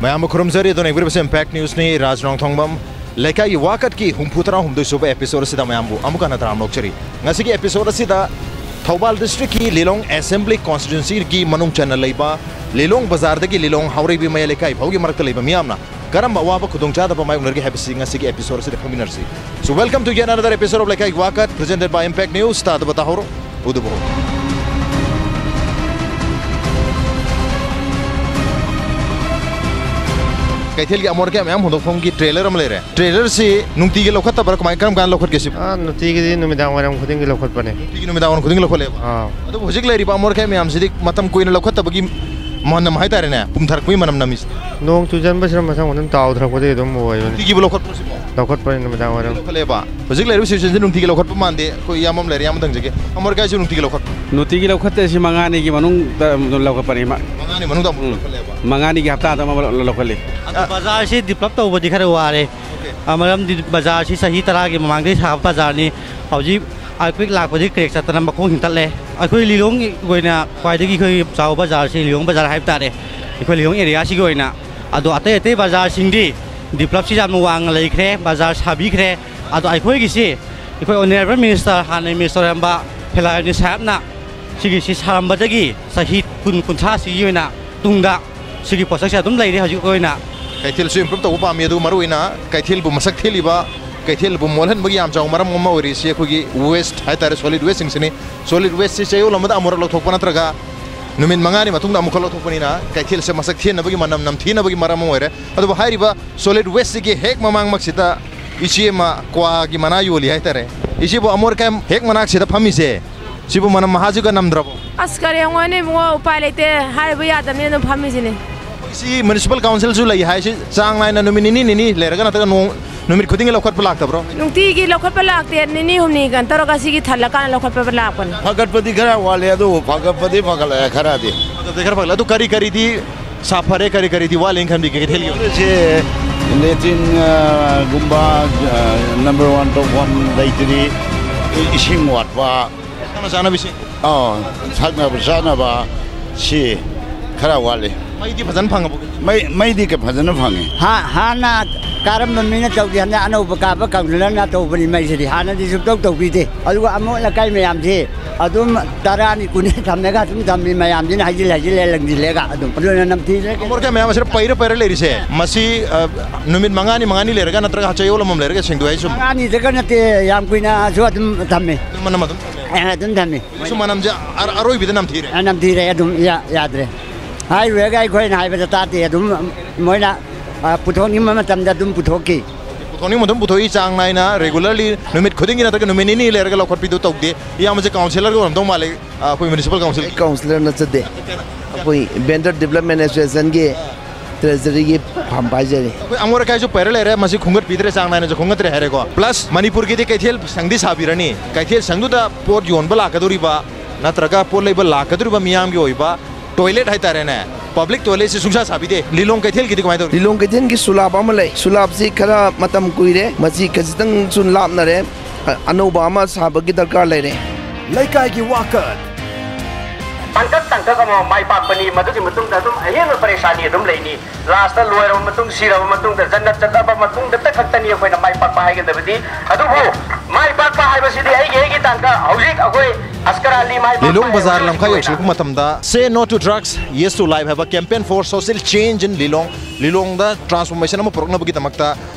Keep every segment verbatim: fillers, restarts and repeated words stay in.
ꯃꯌꯥꯝꯕꯨ ꯈꯨꯔꯨꯝꯖꯔꯤ꯫ ꯑꯗꯨꯅ ꯌꯦꯡꯕꯤꯔꯤꯕꯁꯤ Impact Newsꯅꯤ꯫ ꯔꯥꯖ ꯅꯣꯡꯊꯣꯡꯕꯝ ꯂꯩꯀꯥꯏꯒꯤ ꯋꯥꯀꯠꯀꯤ ꯍꯨꯝꯐꯨ ꯇꯔꯥꯍꯨꯝꯗꯣꯏ ꯁꯨꯕ episode ꯑꯁꯤꯗ ꯃꯌꯥꯝꯕꯨ ꯑꯃꯨꯛ ꯍꯟꯅ ꯇꯔꯥꯝꯅ ꯑꯣꯛꯆꯔꯤ꯫ ꯉꯁꯤꯒꯤ episode ꯑꯁꯤꯗ ꯊꯧꯕꯥꯜ districtꯀꯤ ꯂꯤꯂꯣꯡ assembly constituencyꯒꯤ ꯃꯅꯨꯡ ꯆꯟꯅ ꯂꯩꯕ ꯂꯤꯂꯣꯡ ꯕꯖꯥꯔꯗꯒꯤ ꯂꯤꯂꯣꯡ ꯍꯥꯎꯔꯩꯕꯤ ꯃꯌꯥꯏ ꯂꯩꯀꯥꯏ ꯐꯥꯎꯒꯤ ꯃꯔꯛꯇ ꯂꯩꯕ ꯃꯤꯌꯥꯝꯅ ꯀꯔꯝꯕ ꯑꯋꯥꯕ ꯈꯨꯗꯣꯡꯆꯥꯗꯕ ꯃꯥꯌꯣꯛꯅꯔꯤꯒꯦ ꯍꯥꯏꯕꯁꯤ ꯉꯁꯤꯒꯤ episode ꯑꯁꯤꯗ ꯈꯪꯃꯤꯟꯅꯔꯁꯤ꯫ So welcome to yet another episode of ꯂꯩꯀꯥꯏ ꯋꯥꯀꯠ, presented by Impact News꯫ ꯇꯥꯗꯕ ꯇꯥꯍꯧꯔꯣ, ꯎꯗꯕ ꯍꯧꯔꯣ꯫ ꯀꯩꯊꯦꯜꯒꯤ ꯑꯃꯣꯠ ꯑꯀꯥꯏ ꯃꯌꯥꯝ ꯍꯨꯟꯗꯣꯛꯐꯝꯒꯤ trailer ꯑꯃ ꯂꯩꯔꯦ꯫ Trailerꯁꯤ ꯅꯨꯡꯇꯤꯒꯤ ꯂꯧꯈꯠꯇꯕ꯭ꯔꯥ? ꯀꯃꯥꯏ, ꯀꯔꯝ ꯀꯥꯟꯗ ꯂꯧꯈꯠꯀꯦ ꯁꯤꯕꯨ? ꯑꯥ, ꯅꯨꯡꯇꯤꯒꯤꯗꯤ ꯅꯨꯃꯤꯗꯥꯡ ꯋꯥꯏꯔꯝ ꯈꯨꯗꯤꯡꯒꯤ ꯂꯧꯈꯠꯄꯅꯦ꯫ ꯅꯨꯡꯇꯤꯒꯤ ꯅꯨꯃꯤꯗꯥꯡ ꯋꯥꯏꯔꯝ ꯈꯨꯗꯤꯡꯒꯤ ꯂꯧꯈꯠꯂꯦꯕ? ꯑꯥ꯫ ꯑꯗꯨꯕꯨ ꯍꯧꯖꯤꯛ ꯂꯩꯔꯤꯕ ꯑꯃꯣꯠ ꯑꯀꯥꯏ ꯃꯌꯥꯝꯁꯤꯗꯤ ꯃꯇꯝ ꯀꯨꯏꯅ ꯂꯧꯈꯠꯇꯕꯒꯤ ꯃꯅꯝ ꯍꯥꯏꯇꯥꯔꯦꯅꯦ, ꯄꯨꯝꯊꯔꯛꯄꯒꯤ ꯃꯅꯝ ꯅꯝꯃꯤꯁꯦ꯫ ꯅꯣꯡ ꯆꯨꯖꯟꯕꯁꯤꯅ ꯃꯊꯪ ꯃꯊꯪ ꯇꯥꯎꯊꯔꯛꯄꯗꯒꯤ ꯑꯗꯨꯝ ꯑꯣꯏꯕꯅꯤ꯫ ꯅꯨꯡꯇꯤꯒꯤꯕꯨ ꯂꯧꯈꯠꯄ꯭ꯔꯣ ꯁꯤꯕꯣ? ꯂꯧꯈꯠꯄꯅꯤ ꯅꯨꯃꯤꯗꯥꯡ ꯋꯥꯏꯔꯝ꯫ ꯂꯧꯈꯠꯂꯦꯕ꯫ ꯍꯧꯖꯤꯛ ꯂꯩꯔꯤꯕ situationꯁꯤ ꯅꯨꯡꯇꯤꯒꯤ ꯂꯧꯈꯠꯄ ꯃꯥꯟꯗꯦ꯫ ꯑꯩꯈꯣꯏ ꯏꯌꯥꯝꯕ ꯑꯃ ꯂꯩꯔꯦ, ꯏꯌꯥꯝꯕꯗ ꯍꯪꯖꯒꯦ꯫ ꯑꯃꯣꯠ ꯑꯀꯥꯏꯁꯨ ꯅꯨꯡꯇꯤꯒꯤ ꯂꯧꯈꯠꯄ꯭ꯔꯣ? ꯅꯨꯡꯇꯤꯒꯤ ꯂꯧꯈꯠꯇꯦ, ꯁꯤ ꯃꯉꯥꯅꯤꯒꯤ ꯃꯅꯨꯡꯗ ꯂꯧꯈꯠꯄꯅꯤ꯫ ꯃ-, ꯃꯉꯥꯅꯤ ꯃꯅꯨꯡꯗ ꯑꯃꯨꯛ ꯎꯝ꯫ ꯂꯧꯈꯠꯂꯦꯕ? ꯃꯉꯥꯅꯤꯒꯤ ꯍꯞꯇꯥꯗ ꯑꯃ ꯂꯧ-, ꯂꯧꯈꯠꯂꯤ꯫ ꯑꯗꯣ ꯑ- ꯕꯖꯥꯔꯁꯤ develop ꯇꯧꯕꯗꯤ ꯈꯔ ꯋꯥꯔꯦ꯫ Okay꯫ ꯑ, ꯃꯔꯝꯗꯤ ꯕꯖꯥꯔꯁꯤ ꯆꯍꯤ ꯇꯔꯥꯒꯤ ꯃꯃꯥꯡꯗꯒꯤ ꯁꯥꯕ ꯕꯖꯥꯔꯅꯤ꯫ ꯍꯧꯖꯤꯛ earthquake ꯂꯥꯛꯄꯗꯒꯤ crack ꯆꯠꯇꯅ ꯃꯈꯣꯡ ꯍꯤꯡꯀꯠꯂꯦ꯫ ꯑꯩꯈꯣꯏ ꯂꯤꯂꯣꯡꯒꯤ ꯑꯣꯏꯅ ꯈ꯭ꯋꯥꯏꯗꯒꯤ ꯑꯩꯈꯣꯏ ꯆꯥꯎꯕ ꯕꯖꯥꯔꯁꯤ ꯂꯤꯂꯣꯡ ꯕꯖꯥꯔ ꯍꯥꯏꯕ ꯇꯥꯔꯦ, ꯑꯩꯈꯣꯏ ꯂꯤꯂꯣꯡ areaꯁꯤꯒꯤ ꯑꯣꯏꯅ꯫ ꯑꯗꯣ ꯑꯇꯩ ꯑꯇꯩ ꯕꯖꯥꯔꯁꯤꯡꯗꯤ developꯁꯤ ꯌꯥꯝꯅ ꯋꯥꯡꯅ ꯂꯩꯈ꯭ꯔꯦ, ꯕꯖꯥꯔ ꯁꯥꯕꯤꯈ꯭ꯔꯦ꯫ ꯑꯗꯣ ꯑꯩꯈꯣꯏꯒꯤꯁꯤ ꯑꯩꯈꯣꯏ ꯑꯣꯅꯔꯦꯕꯜ ꯃꯤꯅꯤꯁꯇꯔ, ꯍꯥꯟꯅꯒꯤ ꯃꯤꯅꯤꯁꯇꯔ ꯑꯣꯏꯔꯝꯕ ꯐꯤꯂꯥꯔꯅꯤ ꯁꯥꯍꯦꯕꯅ ꯁꯤꯒꯤꯁꯤ ꯁꯥꯔꯝꯕꯗꯒꯤ ꯆꯍꯤ ꯀꯨꯟ, ꯀꯨꯟꯊ꯭ꯔꯥꯁꯤꯒꯤ ꯑꯣꯏꯅ ꯇꯨꯡꯗ ꯁꯤꯒꯤ ꯄꯣꯠꯁꯛꯁꯦ ꯑꯗꯨꯝ ꯂꯩꯔꯤ ꯍꯧꯖꯤꯛ ꯑꯣꯏꯅ꯫ ꯀꯩꯊꯦꯜꯁꯨ improve ꯇꯧꯕ ꯄꯥꯝꯃꯤ, ꯑꯗꯨꯒ ꯃꯔꯨꯑꯣꯏꯅ ꯀꯩꯊꯦꯜꯕꯨ ꯃꯁꯛ ꯊꯤꯍꯜꯂꯤꯕ, ꯀꯩꯊꯦꯜꯕꯨ ꯃꯣꯠꯍꯟꯕꯒꯤ ꯌꯥꯝ ꯆꯥꯎꯕ ꯃꯔꯝ ꯑꯃ ꯑꯣꯏꯔꯤꯁꯤ ꯑꯩꯈꯣꯏꯒꯤ waste ꯍꯥꯏꯇꯥꯔꯦ, solid wasteꯁꯤꯡꯁꯤꯅꯤ꯫ Solid wasteꯁꯤ ꯆꯌꯣꯜ ꯑꯃꯗ ꯑꯃꯨꯔꯛ ꯂꯧꯊꯣꯛꯄ ꯅꯠꯇ꯭ꯔꯒ ꯅꯨꯃꯤꯠ ꯃꯉꯥꯅꯤ ꯃꯇꯨꯡꯗ ꯑꯃꯨꯛꯈꯛ ꯂꯧꯊꯣꯛꯄꯅꯤꯅ ꯀꯩꯊꯦꯜꯁꯦ ꯃꯁꯛ ꯊꯤꯍꯟꯅꯕꯒꯤ, ꯃꯅꯝ ꯅꯝꯊꯤꯅꯕꯒꯤ ꯃꯔꯝ ꯑꯃ ꯑꯣꯏꯔꯦ꯫ ꯑꯗꯨꯕꯨ ꯍꯥꯏꯔꯤꯕ solid wasteꯁꯤꯒꯤ ꯍꯦꯛ ꯃꯃꯥꯡꯃꯛꯁꯤꯗ ꯏꯆꯦ ꯑꯃ ꯀ꯭ꯋꯥꯒꯤ ꯃꯅꯥ ꯌꯣꯜꯂꯤ ꯍꯥꯏꯇꯥꯔꯦ꯫ ꯏꯆꯦꯕꯨ ꯑꯃꯣꯠ ꯑꯀꯥꯏ ꯍꯦꯛ ꯃꯅꯥꯛꯁꯤꯗ ꯐꯝꯃꯤꯁꯦ, ꯁꯤꯕꯨ ꯃꯅꯝ ꯃꯍꯥꯁꯤꯒ ꯅꯝꯗ꯭ꯔꯕꯣ? ꯑꯁ, ꯀꯔꯤ ꯌꯦꯡꯉꯣꯅꯦ ꯏꯕꯨꯡꯉꯣ, ꯎꯄꯥꯏ ꯂꯩꯇꯦ, ꯍꯥꯏꯔꯤꯕ ꯌꯥꯗꯕꯅꯤꯅ ꯑꯗꯨꯝ ꯐꯝꯃꯤꯁꯤꯅꯦ꯫ ꯁꯤ municipal councilꯁꯨ ꯂꯩ ꯍꯥꯏ, ꯁꯤ ꯆꯥꯡ ꯅꯥꯏꯅ ꯅꯨꯃꯤꯠ ꯅꯤꯅꯤ ꯅꯤꯅꯤ ꯂꯩꯔꯒ ꯅꯠꯇ꯭ꯔꯒ ꯅꯣꯡ, ꯅꯨꯃꯤꯠ ꯈꯨꯗꯤꯡꯒꯤ ꯂꯧꯈꯠꯄ ꯂꯥꯛꯇꯕ꯭ꯔꯣ? ꯅꯨꯡꯇꯤꯒꯤ ꯂꯧꯈꯠꯄ ꯂꯥꯛꯇꯦ, ꯅꯤꯅꯤ ꯍꯨꯝꯅꯤ ꯀꯩꯅꯣ ꯇꯧꯔꯒ ꯁꯤꯒꯤ ꯊꯜꯂꯀꯥꯟꯗ ꯂꯧꯈꯠꯄ ꯂꯥꯛꯄꯅꯦ꯫ ꯐꯒꯠꯄꯗꯤ ꯈꯔ ꯋꯥꯠꯂꯦ, ꯑꯗꯨꯕꯨ ꯐꯒꯠꯄꯗꯤ ꯐꯒꯠꯂꯛꯑꯦ ꯈꯔꯗꯤ꯫ ꯐꯒꯠꯄꯗꯤ ꯈꯔ ꯐꯒꯠꯂꯦ꯫ ꯑꯗꯨ ꯀꯔꯤ ꯀꯔꯤꯗꯤ ꯁꯥꯐꯔꯦ, ꯀꯔꯤ ꯀꯔꯤꯗꯤ ꯋꯥꯠꯂꯤꯅ ꯈꯟꯕꯤꯒꯦ ꯀꯩꯊꯦꯜꯒꯤ ꯑꯣꯏꯅ? ꯁꯤ ꯂꯦꯇ꯭ꯔꯤꯟ, ꯑ, ꯒꯨꯝꯕ, ꯑ, number one ꯇꯧꯐꯝ ꯂꯩꯇ꯭ꯔꯤ, ꯏꯁꯤꯡ ꯋꯥꯠꯄ꯫ ꯊꯛꯅ ꯆꯥꯅꯕ ꯏꯁꯤꯡ? ꯑꯥ, ꯊꯛꯅꯕ ꯆꯥꯅꯕ ꯁꯤ ꯈꯔ ꯋꯥꯠꯂꯤ꯫ ꯃꯩꯗꯤ ꯐꯖꯅ ꯐꯪꯉꯕꯣ? ꯃꯩ, ꯃꯩꯗꯤ ꯀ-, ꯐꯖꯅ ꯐꯪꯉꯤ꯫ ꯍꯥ-, ꯍꯥꯟꯅ ꯀꯥꯔꯝꯕ ꯃꯤꯅ ꯇꯧꯗꯦ, ꯍꯟꯗꯛ ꯑꯅꯧꯕ ꯀꯥꯕ ꯀꯥꯎꯟꯁꯤꯂꯔꯅ ꯇꯧꯕꯅꯤ ꯃꯩꯁꯤꯗꯤ꯫ ꯍꯥꯟꯅꯗꯤ ꯁꯨꯡꯇꯧ ꯇꯧꯕꯤꯗꯦ꯫ ꯑꯗꯨꯒ ꯑꯃꯣꯠ ꯑꯀꯥꯏ ꯃꯌꯥꯝꯁꯤ ꯑꯗꯨꯝ ꯇꯔꯥꯅꯤ, ꯀꯨꯟꯅꯤ ꯊꯝꯃꯒ ꯑꯗꯨꯝ ꯊꯝꯃꯤ꯫ ꯃꯌꯥꯝꯁꯤꯅ ꯍꯩꯖꯤꯜ ꯍꯩꯖꯤꯜꯂꯦ, ꯂꯪꯁꯤꯜꯂꯦꯒ ꯑꯗꯨꯝ꯫ ꯑꯗꯨꯅ ꯅꯝꯊꯤꯔꯦ꯫ ꯑꯃꯣꯠ ꯑꯀꯥꯏ ꯃꯌꯥꯝ ꯑꯁꯤꯗ ꯄꯩꯔ ꯄꯩꯔ ꯂꯩꯔꯤꯁꯦ, ꯃꯁꯤ, ꯑ, ꯅꯨꯃꯤꯠ ꯃꯉꯥꯅꯤ, ꯃꯉꯥꯅꯤ ꯂꯩꯔꯒ ꯅꯠꯇ꯭ꯔꯒ ꯆꯌꯣꯜ ꯑꯃꯃꯝ ꯂꯩꯔꯒ ꯁꯦꯡꯗꯣꯛꯑꯦ ꯍꯥꯏꯁꯨ? ꯃꯉꯥꯅꯤꯗꯒ ꯅꯠꯇꯦ, ꯌꯥꯝ ꯀꯨꯏꯅꯁꯨ ꯑꯗꯨꯝ ꯊꯝꯃꯤ꯫ ꯑꯗꯨꯝ ꯃꯅꯝ ꯑꯗꯨꯝ ꯊꯝꯃꯦ? ꯑꯦ, ꯑꯗꯨꯝ ꯊꯝꯃꯤ꯫ ꯍꯧꯖꯤꯛꯁꯨ ꯃꯅꯝꯁꯦ ꯑꯔ-, ꯑꯔꯣꯏꯕꯤꯗ ꯅꯝꯊꯤꯔꯦ? ꯑ, ꯅꯝꯊꯤꯔꯦ ꯑꯗꯨꯝ, ꯌꯥ-, ꯌꯥꯗ꯭ꯔꯦ꯫ ꯍꯥꯏꯔꯨꯔꯒ ꯑꯩꯈꯣꯏꯅ ꯍꯥꯏꯕꯗ ꯇꯥꯗꯦ꯫ ꯑꯗꯨꯝ ꯃꯣꯏꯅ, ꯑ, ꯄꯨꯊꯣꯛꯅꯤꯡꯕ ꯃꯇꯝꯗ ꯑꯗꯨꯝ ꯄꯨꯊꯣꯛꯈꯤ꯫ ꯄꯨꯊꯣꯛꯅꯤꯡꯕ ꯑꯗꯨꯝ ꯄꯨꯊꯣꯛꯏ, ꯆꯥꯡ ꯅꯥꯏꯅ, regularly, ꯅꯨꯃꯤꯠ ꯈꯨꯗꯤꯡꯒꯤ ꯅꯠꯇ꯭ꯔꯒ ꯅꯨꯃꯤꯠ ꯅꯤꯅꯤ ꯂꯩꯔꯒ ꯂꯧꯈꯠꯄꯤꯗꯨ ꯇꯧꯗꯦ꯫ ꯏꯌꯥꯝꯕꯁꯦ ꯀꯥꯎꯟꯁꯤꯂꯔꯒ ꯑꯣꯏꯔꯝꯗꯧ ꯃꯥꯜꯂꯦ, ꯑ, ꯑꯩꯈꯣꯏ ꯃ꯭ꯌꯨꯅꯤꯁꯤꯄꯥꯜ ꯀꯥꯎꯟꯁꯤꯜꯒꯤ꯫ ꯑꯩ ꯀꯥꯎꯟꯁꯤꯂꯔ ꯅꯠꯆꯗꯦ, ꯑꯩꯈꯣꯏ ꯚꯦꯟꯗꯔ ꯗꯤꯕ꯭ꯂꯞꯃꯦꯟ ꯑꯦꯁꯣꯁꯤꯌꯦꯁꯟꯒꯤ ꯇ꯭ꯔꯦꯖꯔꯤꯒꯤ ꯐꯝ ꯄꯥꯏꯖꯔꯤ꯫ ꯑꯩꯈꯣꯏ ꯑꯃꯣꯠ ꯑꯀꯥꯏꯁꯨ ꯄꯩꯔ ꯂꯩꯔꯦ, ꯃꯁꯤ ꯈꯣꯝꯒꯠꯄꯤꯗ꯭ꯔꯦ, ꯆꯥꯡ ꯅꯥꯏꯅꯁꯨ ꯈꯣꯝꯒꯠꯇ꯭ꯔꯦ ꯍꯥꯏꯔꯦꯀꯣ꯫ Plus ꯃꯅꯤꯄꯨꯔꯒꯤꯗꯤ ꯀꯩꯊꯦꯜ ꯁꯪꯗꯤ ꯁꯥꯕꯤꯔꯅꯤ, ꯀꯩꯊꯦꯜ ꯁꯪꯗꯨꯗ ꯄꯣꯠ ꯌꯣꯟꯕ ꯂꯥꯛꯀꯗꯧꯔꯤꯕ ꯅꯠꯇ꯭ꯔꯒ ꯄꯣꯠ ꯂꯩꯕ ꯂꯥꯛꯀꯗꯧꯔꯤꯕ ꯃꯤꯌꯥꯝꯒꯤ ꯑꯣꯏꯕ toilet ꯍꯥꯏꯇꯥꯔꯦꯅꯦ, public toiletꯁꯤ ꯁꯨꯡꯁꯥ ꯁꯥꯕꯤꯗꯦ꯫ ꯂꯤꯂꯣꯡ ꯀꯩꯊꯦꯜꯒꯤꯗꯤ ꯀꯃꯥꯏꯅ ꯇꯧꯔꯤ? ꯂꯤꯂꯣꯡ ꯀꯩꯊꯦꯜꯒꯤ ꯁꯨꯂꯥꯞ ꯑꯃ ꯂꯩ꯫ ꯁꯨꯂꯥꯞꯁꯤ ꯈꯔ ꯃꯇꯝ ꯀꯨꯏꯔꯦ, ꯃꯁꯤ ꯈꯖꯤꯛꯇꯪꯁꯨ ꯂꯥꯞꯅꯔꯦ꯫ ꯑ-, ꯑꯅꯧꯕ ꯑꯃ ꯁꯥꯕꯒꯤ ꯗꯔꯀꯥꯔ ꯂꯩꯔꯦ꯫ ꯂꯩꯀꯥꯏꯒꯤ ꯋꯥꯀꯠ꯫ ꯇꯥꯡꯀꯛ ꯇꯥꯡꯀꯛ ꯑꯃꯃꯝ ꯃꯥꯏ ꯄꯥꯛꯄꯅꯤ, ꯃꯗꯨꯒꯤ ꯃꯇꯨꯡꯗ ꯑꯗꯨꯝ ꯑꯍꯦꯟꯕ ꯄꯔꯦꯁꯥꯅꯤ ꯑꯗꯨꯝ ꯂꯩꯅꯤ꯫ Lastꯇ ꯂꯣꯏꯔꯕ ꯃꯇꯨꯡ, ꯁꯤꯔꯕ ꯃꯇꯨꯡꯗ, ꯖꯟꯅꯠ ꯆꯠꯂꯕ ꯃꯇꯨꯡꯗꯇ ꯈꯛꯇꯅꯤ ꯑꯩꯈꯣꯏꯅ ꯃꯥꯏ ꯄꯥꯛꯄ ꯍꯥꯏꯒꯗꯕꯗꯤ꯫ ꯑꯗꯨꯕꯨ ꯃꯥꯏ ꯄꯥꯛꯄ ꯍꯥꯏꯕꯁꯤꯗꯤ ꯑꯩꯒꯤ ꯑꯩꯒꯤ ꯇꯥꯟꯗ ꯍꯧꯖꯤꯛ ꯑꯩꯈꯣꯏ ꯑꯁꯀꯔ ꯑꯂꯤ ꯃꯥꯏ ꯄꯥꯛꯄ ꯂꯤꯂꯣꯡ ꯕꯖꯥꯔ ꯍꯥꯏꯕꯁꯤ ꯂꯝꯈꯥꯏ ꯑꯩꯈꯣꯏꯅ ꯌꯧꯁꯤꯜꯂꯛꯄ ꯃꯇꯝꯗ Say No to Drugs, Yes to Life ꯍꯥꯏꯕ campaign for social change in Lilong, ꯂꯤꯂꯣꯡꯗ transformation ꯑꯃ ꯄꯨꯔꯛꯅꯕꯒꯤꯗꯃꯛꯇ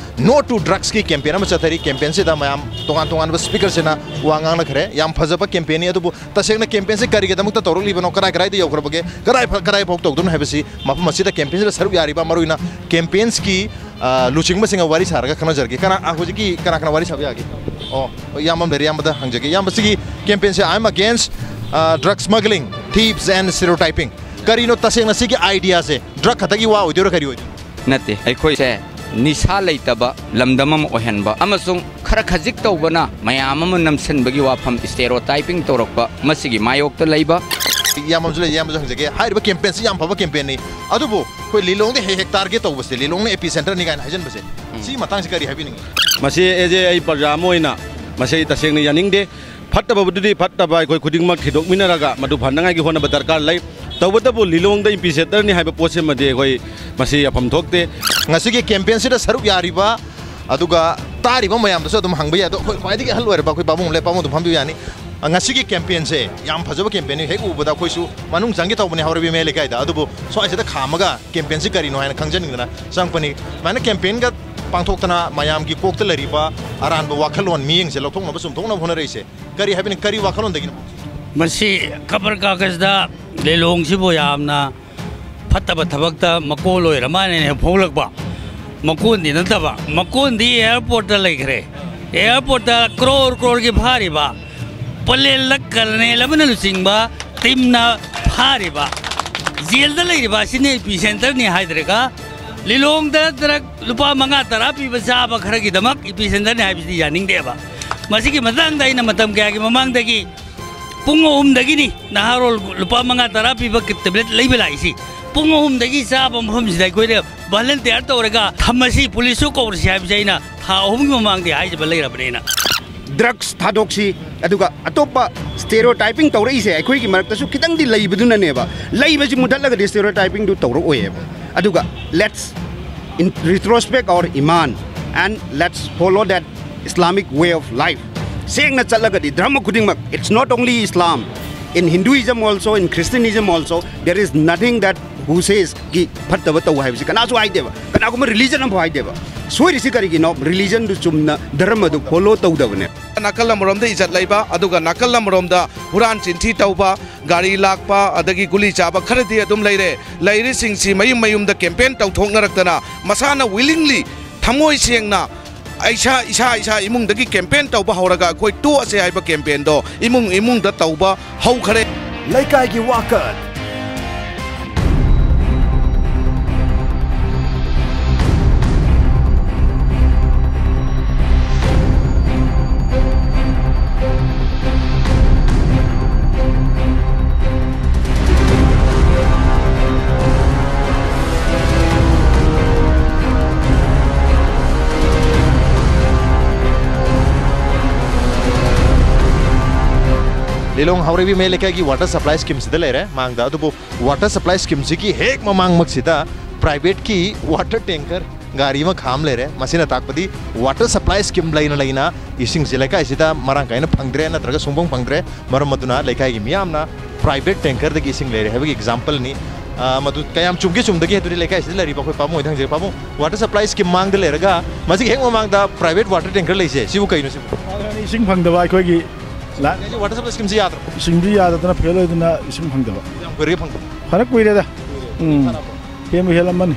No to Drugsꯀꯤ campaign ꯑꯃ ꯆꯠꯊꯔꯤ꯫ Campaignꯁꯤꯗ ꯃꯌꯥꯝ ꯇꯣꯉꯥꯟ ꯇꯣꯉꯥꯟꯕ speakerꯁꯤꯅ ꯋꯥ ꯉꯥꯡꯅꯈ꯭ꯔꯦ꯫ ꯌꯥꯝ ꯐꯖꯕ campaignꯅꯤ꯫ ꯑꯗꯨꯕꯨ ꯇꯁꯦꯡꯅ campaignꯁꯤ ꯀꯔꯤꯒꯤꯗꯃꯛꯇ ꯇꯧꯔꯛꯂꯤꯕꯅꯣ, ꯀꯗꯥꯏ ꯀꯗꯥꯏꯗ ꯌꯧꯈ꯭ꯔꯕꯒꯦ, ꯀꯗꯥꯏ ꯐ- ꯀꯗꯥꯏ ꯐꯥꯎ ꯇꯧꯗꯣꯏꯅꯣ ꯍꯥꯏꯕꯁꯤ ꯃꯐꯝ ꯑꯁꯤꯗ campaignꯁꯤꯗ ꯁꯔꯨꯛ ꯌꯥꯔꯤꯕ ꯃꯔꯨꯑꯣꯏꯅ campaignꯒꯤ ꯑ, ꯂꯨꯆꯤꯡꯕꯁꯤꯡꯒ ꯋꯥꯔꯤ ꯁꯥꯔꯒ ꯈꯪꯅꯖꯔꯒꯦ꯫ ꯀꯅꯥ, ꯑ, ꯍꯧꯖꯤꯛꯀꯤ ꯀꯅꯥ ꯀꯅꯥ ꯋꯥꯔꯤ ꯁꯥꯕ ꯌꯥꯒꯦ? ꯑꯣ, ꯍꯣꯏ, ꯏꯌꯥꯝꯕ ꯑꯃ ꯂꯩꯔꯦ, ꯏꯌꯥꯝꯕꯗ ꯍꯪꯖꯒꯦ꯫ ꯏꯌꯥꯝꯕ, ꯁꯤꯒꯤ campaignꯁꯦ "I am against, ꯑ, drug smuggling, thieves and stereotyping"꯫ ꯀꯔꯤꯅꯣ ꯇꯁꯦꯡꯅ ꯁꯤꯒꯤ ideaꯁꯦ? Drug ꯈꯛꯇꯒꯤ ꯋꯥ ꯑꯣꯏꯗꯣꯏꯔꯥ, ꯀꯔꯤ ꯑꯣꯏꯗꯣꯏꯅꯣ? ꯅꯠꯇꯦ, ꯑꯩꯈꯣꯏꯁꯦ ꯅꯤꯁꯥ ꯂꯩꯇꯕ ꯂꯝꯗꯝ ꯑꯃ ꯑꯣꯏꯍꯟꯕ ꯑꯃꯁꯨꯡ ꯈꯔ ꯈꯖꯤꯛ ꯇꯧꯕꯅ ꯃꯌꯥꯝ ꯑꯃ ꯅꯝꯁꯤꯟꯕꯒꯤ ꯋꯥꯐꯝ, stereotyping ꯇꯧꯔꯛꯄ, ꯃꯁꯤꯒꯤ ꯃꯥꯌꯣꯛꯇ ꯂꯩꯕ꯫ ꯏꯌꯥꯝꯕ ꯑꯃꯁꯨ ꯂꯩ, ꯏꯌꯥꯝꯕꯁꯨ ꯍꯪꯖꯒꯦ꯫ ꯍꯥꯏꯔꯤꯕ campaignꯁꯤ ꯌꯥꯝ ꯐꯕ campaignꯅꯤ, ꯑꯗꯨꯕꯨ ꯑꯩꯈꯣꯏ ꯂꯤꯂꯣꯡꯗ ꯍꯦꯛ ꯍꯦꯛ target ꯇꯧꯕꯁꯦ, ꯂꯤꯂꯣꯡꯅ epicenterꯅꯤ ꯀꯥꯏꯅ ꯍꯥꯏꯖꯟꯕꯁꯦ, ꯁꯤꯒꯤ ꯃꯇꯥꯡꯁꯤ ꯀꯔꯤ ꯍꯥꯏꯕꯤꯅꯤꯡꯉꯤ? ꯃꯁꯤ as a ꯑꯩ ꯄ꯭ꯔꯖꯥ ꯑꯃ ꯑꯣꯏꯅ ꯃꯁꯤ ꯑꯩ ꯇꯁꯦꯡꯅ ꯌꯥꯅꯤꯡꯗꯦ꯫ ꯐꯠꯇꯕꯕꯨꯗꯤ ꯐꯠꯇꯕ, ꯑꯩꯈꯣꯏ ꯈꯨꯗꯤꯡꯃꯛ ꯊꯤꯗꯣꯛꯃꯤꯟꯅꯔꯒ ꯃꯗꯨ ꯐꯅꯉꯥꯏꯒꯤ ꯍꯣꯠꯅꯕ ꯗꯔꯀꯥꯔ ꯂꯩ꯫ ꯇꯧꯕꯇꯕꯨ ꯂꯤꯂꯣꯡꯗ epicenterꯅꯤ ꯍꯥꯏꯕ ꯄꯣꯠꯁꯤꯃꯗꯤ ꯑꯩꯈꯣꯏ ꯃꯁꯤ ꯌꯥꯐꯝ ꯊꯣꯛꯇꯦ꯫ ꯉꯁꯤꯒꯤ campaignꯁꯤꯗ ꯁꯔꯨꯛ ꯌꯥꯔꯤꯕ ꯑꯗꯨꯒ ꯇꯥꯔꯤꯕ ꯃꯌꯥꯝꯗꯁꯨ ꯑꯗꯨꯝ ꯍꯪꯕ ꯌꯥꯏ꯫ ꯑꯗꯣ ꯑꯩꯈꯣꯏ ꯈ꯭ꯋꯥꯏꯗꯒꯤ ꯑꯍꯜ ꯑꯣꯏꯔꯕ ꯑꯩꯈꯣꯏ ꯄꯥꯕꯨꯡ ꯂꯩ, ꯄꯥꯕꯨꯡ ꯑꯗꯨꯝ ꯐꯝꯕꯤꯕ ꯌꯥꯅꯤ꯫ ꯑ, ꯉꯁꯤꯒꯤ campaignꯁꯦ ꯌꯥꯝ ꯐꯖꯕ campaignꯅꯤ꯫ ꯍꯦꯛ ꯎꯕꯗ ꯑꯩꯈꯣꯏꯁꯨ ꯃꯅꯨꯡ ꯆꯪꯒꯦ ꯇꯧꯕꯅꯦ ꯍꯥꯎꯔꯩꯕꯤ ꯃꯌꯥꯏ ꯂꯩꯀꯥꯏꯗ, ꯑꯗꯨꯕꯨ ꯁ꯭ꯋꯥꯏꯁꯤꯗ ꯈꯥꯝꯃꯒ campaignꯁꯤ ꯀꯔꯤꯅꯣ ꯍꯥꯏꯅ ꯈꯪꯖꯅꯤꯡꯗꯅ ꯆꯪꯉꯛꯄꯅꯤ꯫ ꯑꯗꯨꯃꯥꯏꯅ campaignꯒ ꯄꯥꯡꯊꯣꯛꯇꯅ ꯃꯌꯥꯝꯒꯤ ꯀꯣꯛꯇ ꯂꯩꯔꯤꯕ ꯑꯔꯥꯟꯕ ꯋꯥꯈꯜꯂꯣꯟ ꯃꯤꯌꯦꯡꯁꯦ ꯂꯧꯊꯣꯛꯅꯕ, ꯆꯨꯝꯊꯣꯛꯅꯕ ꯍꯣꯠꯅꯔꯛꯏꯁꯦ ꯀꯔꯤ ꯍꯥꯏꯕꯅꯤ? ꯀꯔꯤ ꯋꯥꯈꯜꯂꯣꯟꯗꯒꯤꯅꯣ? ꯃꯁꯤ ꯈꯕꯔ ꯀꯥꯒꯖꯗ ꯂꯤꯂꯣꯡꯁꯤꯕꯨ ꯌꯥꯝꯅ ꯐꯠꯇꯕ ꯊꯕꯛꯇ ꯃꯀꯣꯜ ꯑꯣꯏꯔ ꯃꯥꯜꯂꯦꯅ ꯐꯣꯡꯂꯛꯄ꯫ ꯃꯀꯣꯟꯗꯤ ꯅꯠꯇꯕ, ꯃꯀꯣꯟꯗꯤ airportꯇ ꯂꯩꯈ꯭ꯔꯦ꯫ Airportꯇ ꯀ꯭ꯔꯣꯔ ꯀ꯭ꯔꯣꯔꯒꯤ ꯐꯥꯔꯤꯕ, ꯄꯂꯦꯜꯗ colonel ꯑꯃꯅ ꯂꯨꯆꯤꯡꯕ teamꯅ ꯐꯥꯔꯤꯕ, jailꯗ ꯂꯩꯔꯤꯕ ꯑꯁꯤꯅ epicenterꯅꯤ ꯍꯥꯏꯗ꯭ꯔꯒ, ꯂꯤꯂꯣꯡꯗ drug ꯂꯨꯄꯥ ꯃꯉꯥ ꯇꯔꯥ ꯄꯤꯕ ꯆꯥꯕ ꯈꯔꯒꯤꯗꯃꯛ epicenterꯅꯤ ꯍꯥꯏꯕꯁꯤꯗꯤ ꯌꯥꯅꯤꯡꯗꯦꯕ꯫ ꯃꯁꯤꯒꯤ ꯃꯇꯥꯡꯗ ꯑꯩꯅ ꯃꯇꯝ ꯀꯌꯥꯒꯤ ꯃꯃꯥꯡꯗꯒꯤ ꯄꯨꯡ ꯑꯍꯨꯝꯗꯒꯤꯅꯤ ꯅꯍꯥꯔꯣꯜ ꯂꯨꯄꯥ ꯃꯉꯥ ꯇꯔꯥ ꯄꯤꯕ tablet ꯂꯩꯕ ꯂꯥꯛꯏꯁꯤ꯫ ꯄꯨꯡ ꯑꯍꯨꯝꯗꯒꯤ ꯆꯥꯕ ꯃꯐꯝꯁꯤꯗ ꯑꯩꯈꯣꯏꯅ volunteer ꯇꯧꯔꯒ ꯊꯝꯃꯁꯤ, ꯄꯨꯂꯤꯁꯁꯨ ꯀꯧꯔꯁꯤ ꯍꯥꯏꯕꯁꯦ ꯑꯩꯅ ꯊꯥ ꯑꯍꯨꯝꯒꯤ ꯃꯃꯥꯡꯗ ꯍꯥꯏꯖꯕ ꯂꯩꯔꯕꯅꯤꯅ꯫ Drugs ꯊꯥꯗꯣꯛꯁꯤ, ꯑꯗꯨꯒ ꯑꯇꯣꯞꯄ stereotyping ꯇꯧꯔꯛꯏꯁꯦ ꯑꯩꯈꯣꯏꯒꯤ ꯃꯔꯛꯇꯁꯨ ꯈꯤꯇꯪꯗꯤ ꯂꯩꯕꯗꯨꯅꯅꯦꯕ꯫ ꯂꯩꯕꯁꯤ ꯃꯨꯊꯠꯂꯒꯗꯤ stereotypingꯗꯨ ꯇꯧꯔꯛꯑꯣꯏꯌꯦꯕ꯫ ꯑꯗꯨꯒ let's in retrospect our ꯏꯃꯥꯟ and let's follow that Islamic way of life. ꯁꯦꯡꯅ ꯆꯠꯂꯒꯗꯤ ꯙꯔꯃ ꯈꯨꯗꯤꯡꯃꯛ, it's not only Islam, in Hinduism also, in Christianism also, there is nothing that who says ꯀꯤ ꯐꯠꯇꯕ ꯇꯧ ꯍꯥꯏꯕꯁꯤ ꯀꯅꯥꯁꯨ ꯍꯥꯏꯗꯦꯕ, ꯀꯅꯥꯒꯨꯝꯕ religion ꯑꯃꯐꯥꯎ ꯍꯥꯏꯗꯦꯕ꯫ ꯁꯣꯏꯔꯤꯁꯤ ꯀꯔꯤꯒꯤꯅꯣ? Religion ꯗꯨ ꯆꯨꯝꯅ ꯙꯔꯃꯗꯨ follow ꯇꯧꯗꯕꯅꯦ꯫ ꯅꯥꯀꯜ ꯑꯃꯔꯣꯝꯗ ꯏꯖꯠ ꯂꯩꯕ, ꯑꯗꯨꯒ ꯅꯥꯀꯜ ꯑꯃꯔꯣꯝꯗ ꯍꯨꯔꯥꯟ ꯆꯤꯟꯊꯤ ꯇꯧꯕ, ꯒꯥꯔꯤ ꯂꯥꯛꯄ, ꯑꯗꯒꯤ ꯒꯨꯂꯤ ꯆꯥꯕ ꯈꯔꯗꯤ ꯑꯗꯨꯝ ꯂꯩꯔꯦ꯫ ꯂꯩꯔꯤꯁꯤꯡꯁꯤ ꯃꯌꯨꯝ ꯃꯌꯨꯝꯗ campaign ꯇꯧꯊꯣꯛꯅꯔꯛꯇꯅ ꯃꯁꯥꯅ willingly, ꯊꯃꯣꯏ ꯁꯦꯡꯅ ꯏꯁꯥ, ꯏꯁꯥ, ꯏꯁꯥ ꯏꯃꯨꯡꯗꯒꯤ campaign ꯇꯧꯕ ꯍꯧꯔꯒ ꯑꯩꯈꯣꯏ ꯇꯣꯛꯑꯁꯦ ꯍꯥꯏꯕ campaign ꯗꯣ ꯏꯃꯨꯡ ꯏꯃꯨꯡꯗ ꯇꯧꯕ ꯍꯧꯈꯔꯦ꯫ ꯂꯩꯀꯥꯏꯒꯤ ꯋꯥꯀꯠ꯫ ꯂꯤꯂꯣꯡ ꯍꯥꯎꯔꯩꯕꯤ ꯃꯌꯥꯏ ꯂꯩꯀꯥꯏꯒꯤ water supply scheme ꯁꯤꯗ ꯂꯩꯔꯦ ꯃꯥꯡꯗ꯫ ꯑꯗꯨꯕꯨ water supply scheme ꯁꯤꯒꯤ ꯍꯦꯛ ꯃꯃꯥꯡꯃꯛꯁꯤꯗ private ꯀꯤ water tanker ꯒꯥꯔꯤ ꯑꯃ ꯈꯥꯝ ꯂꯩꯔꯦ꯫ ꯃꯁꯤꯅ ꯇꯥꯛꯄꯗꯤ water supply scheme ꯂꯩꯅ ꯂꯩꯅ ꯏꯁꯤꯡꯁꯤ ꯂꯩꯀꯥꯏꯁꯤꯗ ꯃꯔꯥꯡ ꯀꯥꯏꯅ ꯐꯪꯗ꯭ꯔꯦ, ꯅꯠꯇ꯭ꯔꯒ ꯁꯨꯡꯐꯪ ꯐꯪꯗ꯭ꯔꯦ꯫ ꯃꯔꯝ ꯑꯗꯨꯅ ꯂꯩꯀꯥꯏꯒꯤ ꯃꯤꯌꯥꯝꯅ private tanker ꯗꯒꯤ ꯏꯁꯤꯡ ꯂꯩꯔꯦ ꯍꯥꯏꯕꯒꯤ example ꯅꯤ꯫ ꯑ, ꯃꯗꯨ ꯀꯌꯥꯝ ꯆꯨꯝꯒꯦ ꯆꯨꯝꯗꯒꯦ ꯑꯗꯨꯗꯤ ꯂꯩꯀꯥꯏꯁꯤꯗ ꯂꯩꯔꯤꯕ ꯑꯩꯈꯣꯏ ꯄꯥꯕꯨꯡ ꯍꯣꯏꯗ ꯍꯪꯖꯒꯦ꯫ ꯄꯥꯕꯨꯡ, water supply scheme ꯃꯥꯡꯗ ꯂꯩꯔꯒ ꯃꯁꯤꯒꯤ ꯍꯦꯛ ꯃꯃꯥꯡꯗ private water tanker ꯂꯩꯁꯦ, ꯁꯤꯕꯨ ꯀꯩꯅꯣ ꯁꯤꯕꯨ? ꯏꯁꯤꯡ ꯐꯪꯗꯕ ꯑꯩꯈꯣꯏꯒꯤ ꯂꯥ-, ꯍꯥꯏꯁꯦ water supply scheme ꯁꯤ ꯌꯥꯗ꯭ꯔꯣ? ꯏꯁꯤꯡꯁꯤ ꯌꯥꯗꯗꯅ fail ꯑꯣꯏꯗꯅ ꯏꯁꯤꯡ ꯐꯪꯗꯕ꯫ ꯌꯥꯝ ꯀꯨꯏꯔꯒꯦ ꯐꯪꯗꯕ? ꯐꯅ ꯀꯨꯏꯔꯦꯗ꯫ ꯎꯝ꯫ ꯍꯦꯟꯕꯨ ꯍꯦꯜꯂꯝꯃꯅꯤ꯫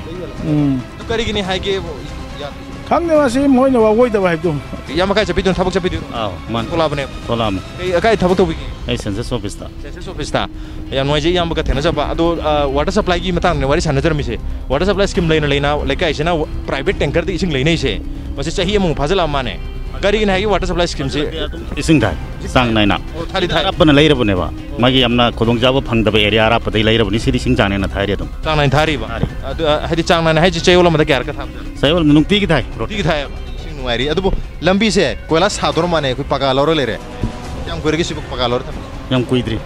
ꯎꯝ꯫ ꯑꯗꯨ ꯀꯔꯤꯒꯤꯅꯤ ꯍꯥꯏꯒꯦ? ꯌꯥꯗ꯭ꯔꯤꯁꯦ? ꯈꯪꯗꯦ, ꯃꯁꯤ ꯃꯣꯏꯅ ꯑꯋꯣꯏꯗꯕ ꯍꯥꯏꯕꯗꯨ꯫ ꯏꯌꯥꯝꯕ ꯀꯥꯏ ꯆꯠꯄꯤꯗꯣꯏꯅꯣ? ꯊꯕꯛ ꯆꯠꯄꯤꯗꯣꯏꯔꯣ? ꯑꯥꯎ, ꯃꯥꯅꯤ꯫ ꯊꯣꯛꯂꯛꯑꯕꯅꯦ? ꯊꯣꯛꯂꯛꯑꯕꯅꯤ꯫ ꯀꯩ, ꯀꯥꯏ ꯊꯕꯛ ꯇꯧꯕꯤꯒꯦ? ꯑꯩ census office ꯇ꯫ Census office ꯇ? ꯌꯥꯝ ꯅꯨꯡꯉꯥꯏꯖꯩ ꯏꯌꯥꯝꯕꯒ ꯊꯦꯡꯅꯖꯕ꯫ ꯑꯗꯣ, ꯑ, water supply ꯒꯤ ꯃꯇꯥꯡꯗꯅꯦ ꯋꯥꯔꯤ ꯁꯥꯟꯅꯖꯔꯝꯃꯤꯁꯦ꯫ Water supply scheme ꯂꯩꯅ ꯂꯩꯅ ꯂꯩꯀꯥꯏꯁꯤꯅ private tanker ꯗ ꯏꯁꯤꯡ ꯂꯩꯅꯩꯁꯦ꯫ ꯃꯁꯤ ꯆꯍꯤ ꯑꯃꯃꯨꯛ ꯐꯥꯖꯤꯜꯂꯛꯑ ꯃꯥꯅꯦ꯫ ꯀꯔꯤꯒꯤꯅꯤ ꯍꯥꯏꯒꯦ water supply scheme ꯁꯤ? ꯑꯗꯨꯝ ꯏꯁꯤꯡ ꯊꯥꯏ, ꯆꯥꯡ ꯅꯥꯏꯅ꯫ ꯑꯣ, ꯊꯥꯗꯤ ꯊꯥꯏ꯫ ꯑꯔꯥꯞꯄꯅ ꯂꯩꯔꯕꯅꯦꯕ꯫ ꯃꯥꯒꯤ ꯌꯥꯝꯅ ꯈꯨꯗꯣꯡꯆꯥꯕ ꯐꯪꯗꯕ area ꯑꯔꯥꯞꯄꯗꯒꯤ ꯂꯩꯔꯕꯅꯤ꯫ ꯁꯤꯗꯤ ꯏꯁꯤꯡ ꯆꯥꯡ ꯅꯥꯏꯅ ꯊꯥꯔꯤ ꯑꯗꯨꯝ꯫ ꯆꯥꯡ ꯅꯥꯏꯅ ꯊꯥꯔꯤꯕ? ꯊꯥꯔꯤ꯫ ꯑꯗꯨ, ꯑ, ꯍꯥꯏꯗꯤ ꯆꯥꯡ ꯅꯥꯏꯅ ꯍꯥꯏꯁꯦ ꯆꯌꯣꯜ ꯑꯃꯗ ꯀꯌꯥꯔꯛꯀ ꯊꯥꯕ? ꯆꯌꯣꯜ ꯑꯃꯗ ꯅꯨꯡꯇꯤꯒꯤ ꯊꯥꯏ꯫ ꯅꯨꯡꯇꯤꯒꯤ ꯊꯥꯏꯌꯦꯕ? ꯏꯁꯤꯡ ꯅꯨꯡꯉꯥꯏꯔꯤ꯫ ꯑꯗꯨꯕꯨ ꯂꯝꯕꯤꯁꯦ ꯀꯣꯏꯂꯥꯁ ꯊꯥꯗꯣꯔ ꯃꯥꯅꯦ, ꯑꯩꯈꯣꯏ ꯄꯀꯥ ꯂꯧꯔ ꯂꯩꯔꯦ꯫ ꯌꯥꯝ ꯀꯨꯏꯔꯒꯦ ꯁꯤꯕꯨ ꯄꯀꯥ ꯂꯧꯔ ꯊꯝꯃꯤꯁꯦ? ꯌꯥꯝ ꯀꯨꯏꯗ꯭ꯔꯤ꯫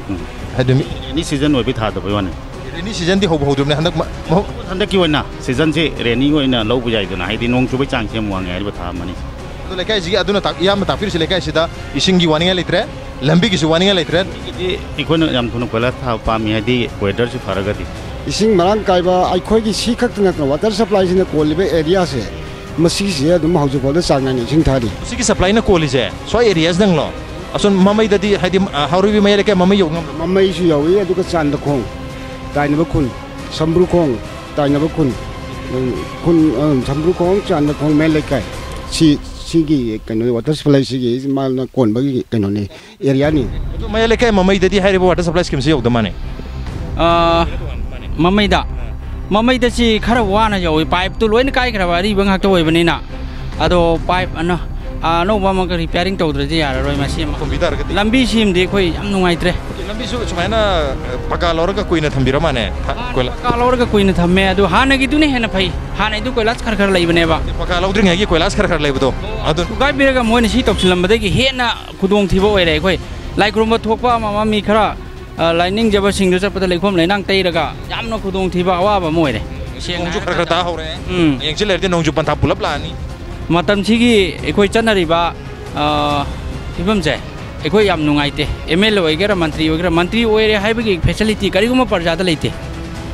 ꯎꯝ꯫ ꯑꯗꯨ ꯃꯤ rainy season ꯑꯣꯏꯕꯩ ꯊꯥꯗꯕꯩ ꯋꯥꯅꯤ꯫ Rainy season ꯗꯤ ꯍꯧꯕ ꯍꯧꯗ꯭ꯔꯤꯕꯅꯦ ꯍꯟꯗꯛ ꯃ-, ꯃꯍꯧ- ꯍꯟꯗꯛꯀꯤ ꯑꯣꯏꯅ season ꯁꯦ rainy ꯑꯣꯏꯅ ꯂꯧꯕ ꯌꯥꯏꯗꯅ, ꯍꯥꯏꯗꯤ ꯅꯣꯡ ꯆꯨꯕꯩ ꯆꯥꯡꯁꯦ ꯌꯥꯝ ꯋꯥꯡꯉꯦ ꯍꯥꯏꯔꯤꯕ ꯊꯥ ꯑꯃꯅꯤ꯫ ꯑꯗꯣ ꯂꯩꯀꯥꯏꯁꯤꯒꯤ ꯑꯗꯨꯅ ꯇꯥꯛ-, ꯏꯌꯥꯝꯕ ꯇꯥꯛꯄꯤꯔꯤꯁꯤ, ꯂꯩꯀꯥꯏꯁꯤꯗ ꯏꯁꯤꯡꯒꯤ ꯋꯥꯅꯤꯡꯉꯥꯏ ꯂꯩꯇ꯭ꯔꯦ, ꯂꯝꯕꯤꯒꯤꯁꯨ ꯋꯥꯅꯤꯡꯉꯥꯏ ꯂꯩꯇ꯭ꯔꯦ꯫ ꯑꯗꯒꯤꯗꯤ ꯑꯩꯈꯣꯏꯅ ꯌꯥꯝ ꯊꯨꯅ ꯀꯣꯏꯂꯥꯁ ꯊꯥꯕ ꯄꯥꯝꯃꯤ, ꯍꯥꯏꯗꯤ ꯋꯦꯗꯔꯁꯤ ꯐꯔꯒꯗꯤ꯫ ꯏꯁꯤꯡ ꯃꯔꯥꯡ ꯀꯥꯏꯕ, ꯑꯩꯈꯣꯏꯒꯤ ꯁꯤ ꯈꯛꯇ ꯅꯠꯇꯅ ꯋꯥꯇꯔ ꯁꯄ꯭ꯂꯥꯏꯁꯤꯅ ꯀꯣꯜꯂꯤꯕ ꯑꯦꯔꯤꯌꯥꯁꯦ, ꯃꯁꯤꯒꯤꯁꯦ ꯑꯗꯨꯝ ꯍꯧꯖꯤꯛ ꯐꯥꯎꯗ ꯆꯥꯡ ꯅꯥꯏꯅ ꯏꯁꯤꯡ ꯊꯥꯔꯤ꯫ ꯁꯤꯒꯤ ꯁꯄ꯭ꯂꯥꯏꯅ ꯀꯣꯜꯂꯤꯁꯦ ꯁ꯭ꯋꯥꯏ ꯑꯦꯔꯤꯌꯥꯁꯤꯗꯪꯂꯣ? ꯑꯁꯣꯝ ꯃꯃꯩꯗꯗꯤ, ꯍꯥꯏꯗꯤ, ꯑ, ꯍꯥꯎꯔꯩꯕꯤ ꯃꯌꯥꯏ ꯂꯩꯀꯥꯏ ꯃꯃꯩ ꯌꯧ ꯉꯝꯕ꯭ꯔꯣ? ꯃꯃꯩꯁꯨ ꯌꯧꯏ, ꯑꯗꯨꯒ ꯆꯥꯟꯗꯈꯣꯡ, ꯇꯥꯏꯅꯕ ꯈꯨꯟ, ꯁꯝꯕ꯭ꯔꯨꯈꯣꯡ, ꯇꯥꯏꯅꯕ ꯈꯨꯟ, ꯎꯝ, ꯈꯨꯟ, ꯑ, ꯁꯝꯕ꯭ꯔꯨꯈꯣꯡ, ꯆꯥꯟꯗꯈꯣꯡ ꯃꯌꯥꯏ ꯂꯩꯀꯥꯏ, ꯁꯤ, ꯁꯤꯒꯤ ꯀꯩꯅꯣ, ꯋꯥꯇꯔ ꯁꯄ꯭ꯂꯥꯏꯁꯤꯒꯤ ꯃꯥꯅ ꯀꯣꯟꯕꯒꯤ ꯀꯩꯅꯣꯅꯤ, ꯑꯦꯔꯤꯌꯥꯅꯤ꯫ ꯑꯗꯣ ꯃꯌꯥꯏ ꯂꯩꯀꯥꯏ ꯃꯃꯩꯗꯗꯤ ꯍꯥꯏꯔꯤꯕ ꯋꯥꯇꯔ ꯁꯄ꯭ꯂꯥꯏ ꯁ꯭ꯀꯤꯝꯁꯤ ꯌꯧꯗ ꯃꯥꯅꯦ꯫ ꯑꯥ, ꯃꯃꯩꯗ, ꯃꯃꯩꯗ ꯁꯤ ꯈꯔ ꯋꯥꯅ ꯌꯧꯏ, ꯄꯥꯏꯞꯇꯨ ꯂꯣꯏꯅ ꯀꯥꯏꯈ꯭ꯔꯕ, ꯑꯔꯤꯕ ꯉꯥꯛꯇ ꯑꯣꯏꯕꯅꯤꯅ꯫ ꯑꯗꯣ ꯄꯥꯏꯞ ꯑꯅ-, ꯑꯅꯧꯕ ꯑꯃꯒ ꯔꯤꯄꯤꯌꯥꯔꯤꯡ ꯇꯧꯗ꯭ꯔꯗꯤ ꯌꯥꯔꯔꯣꯏ ꯃꯁꯤ ꯑꯃ꯫ ꯊꯣꯝꯕꯤ ꯇꯥꯔꯒꯗꯤ? ꯂꯝꯕꯤ ꯁꯦꯝꯗꯤ ꯑꯩꯈꯣꯏ ꯌꯥꯝ ꯅꯨꯡꯉꯥꯏꯇ꯭ꯔꯦ꯫ ꯂꯝꯕꯤꯁꯨ ꯁꯨꯃꯥꯏꯅ, ꯑ, ꯄꯀꯥ ꯂꯧꯔꯒ ꯀꯨꯏꯅ ꯊꯝꯕꯤꯔ ꯃꯥꯅꯦ? ꯊ-, ꯃꯥꯅꯦ, ꯀꯣꯏꯂꯥ- ꯄꯀꯥ ꯂꯧꯔꯒ ꯀꯨꯏꯅ ꯊꯝꯃꯦ, ꯑꯗꯨ ꯍꯥꯟꯅꯒꯤꯗꯨꯅ ꯍꯦꯟꯅ ꯐꯩ꯫ ꯍꯥꯟꯅꯩꯗꯨ ꯀꯣꯏꯂꯥꯁ ꯈꯔ ꯈꯔ ꯂꯩꯕꯅꯦꯕ꯫ ꯄꯀꯥ ꯂꯧꯗ꯭ꯔꯤꯉꯩꯒꯤ ꯀꯣꯏꯂꯥꯁ ꯈꯔ ꯈꯔ ꯂꯩꯕꯗꯣ, ꯑꯗꯨ ꯊꯨꯒꯥꯏꯕꯤꯔꯒ ꯃꯣꯏꯅ ꯁꯤ ꯇꯧꯁꯤꯜꯂꯝꯕꯗꯒꯤ ꯍꯦꯟꯅ ꯈꯨꯗꯣꯡꯊꯤꯕ ꯑꯣꯏꯔꯦ ꯑꯩꯈꯣꯏ꯫ ꯂꯥꯏ ꯈꯨꯔꯨꯝꯕ ꯊꯣꯛꯄ ꯑꯃ ꯑꯃ ꯃꯤ ꯈꯔ, ꯑ, ꯂꯥꯏꯅꯤꯡꯖꯕꯁꯤꯡꯗꯨ ꯆꯠꯄꯗ ꯂꯩꯈꯣꯝ ꯂꯩꯅꯥꯡ ꯇꯩꯔꯒ ꯌꯥꯝꯅ ꯈꯨꯗꯣꯡꯊꯤꯕ ꯑꯋꯥꯕ ꯑꯃ ꯑꯣꯏꯔꯦ꯫ ꯁꯦꯡꯅ ꯅꯣꯡꯁꯨ ꯈꯔ ꯈꯔ ꯍꯥꯏꯔꯀꯥꯟꯗ꯫ ꯇꯥ ꯍꯧꯔꯛꯑꯦ꯫ ꯎꯝ꯫ ꯍꯌꯦꯡ ꯆꯤꯜ ꯂꯩꯔꯗꯤ ꯅꯣꯡꯖꯨ ꯄꯟꯊꯥ ꯄꯨꯂꯞ ꯂꯥꯛꯑꯅꯤ꯫ ꯃꯇꯝꯁꯤꯒꯤ ꯑꯩꯈꯣꯏ ꯆꯠꯅꯔꯤꯕ, ꯑ, ꯐꯤꯕꯝꯁꯦ ꯑꯩꯈꯣꯏ ꯌꯥꯝ ꯅꯨꯡꯉꯥꯏꯇꯦ꯫ ꯑꯦꯝ ꯑꯦꯜ ꯑꯦ ꯑꯣꯏꯒꯦꯔꯥ, ꯃꯟꯇ꯭ꯔꯤ ꯑꯣꯏꯒꯦꯔꯥ, ꯃꯟꯇ꯭ꯔꯤ ꯑꯣꯏꯔꯦ ꯍꯥꯏꯕꯒꯤ ꯐꯦꯁꯤꯂꯤꯇꯤ ꯀꯔꯤꯒꯨꯝꯕ ꯄ꯭ꯔꯖꯥꯗ ꯂꯩꯇꯦ,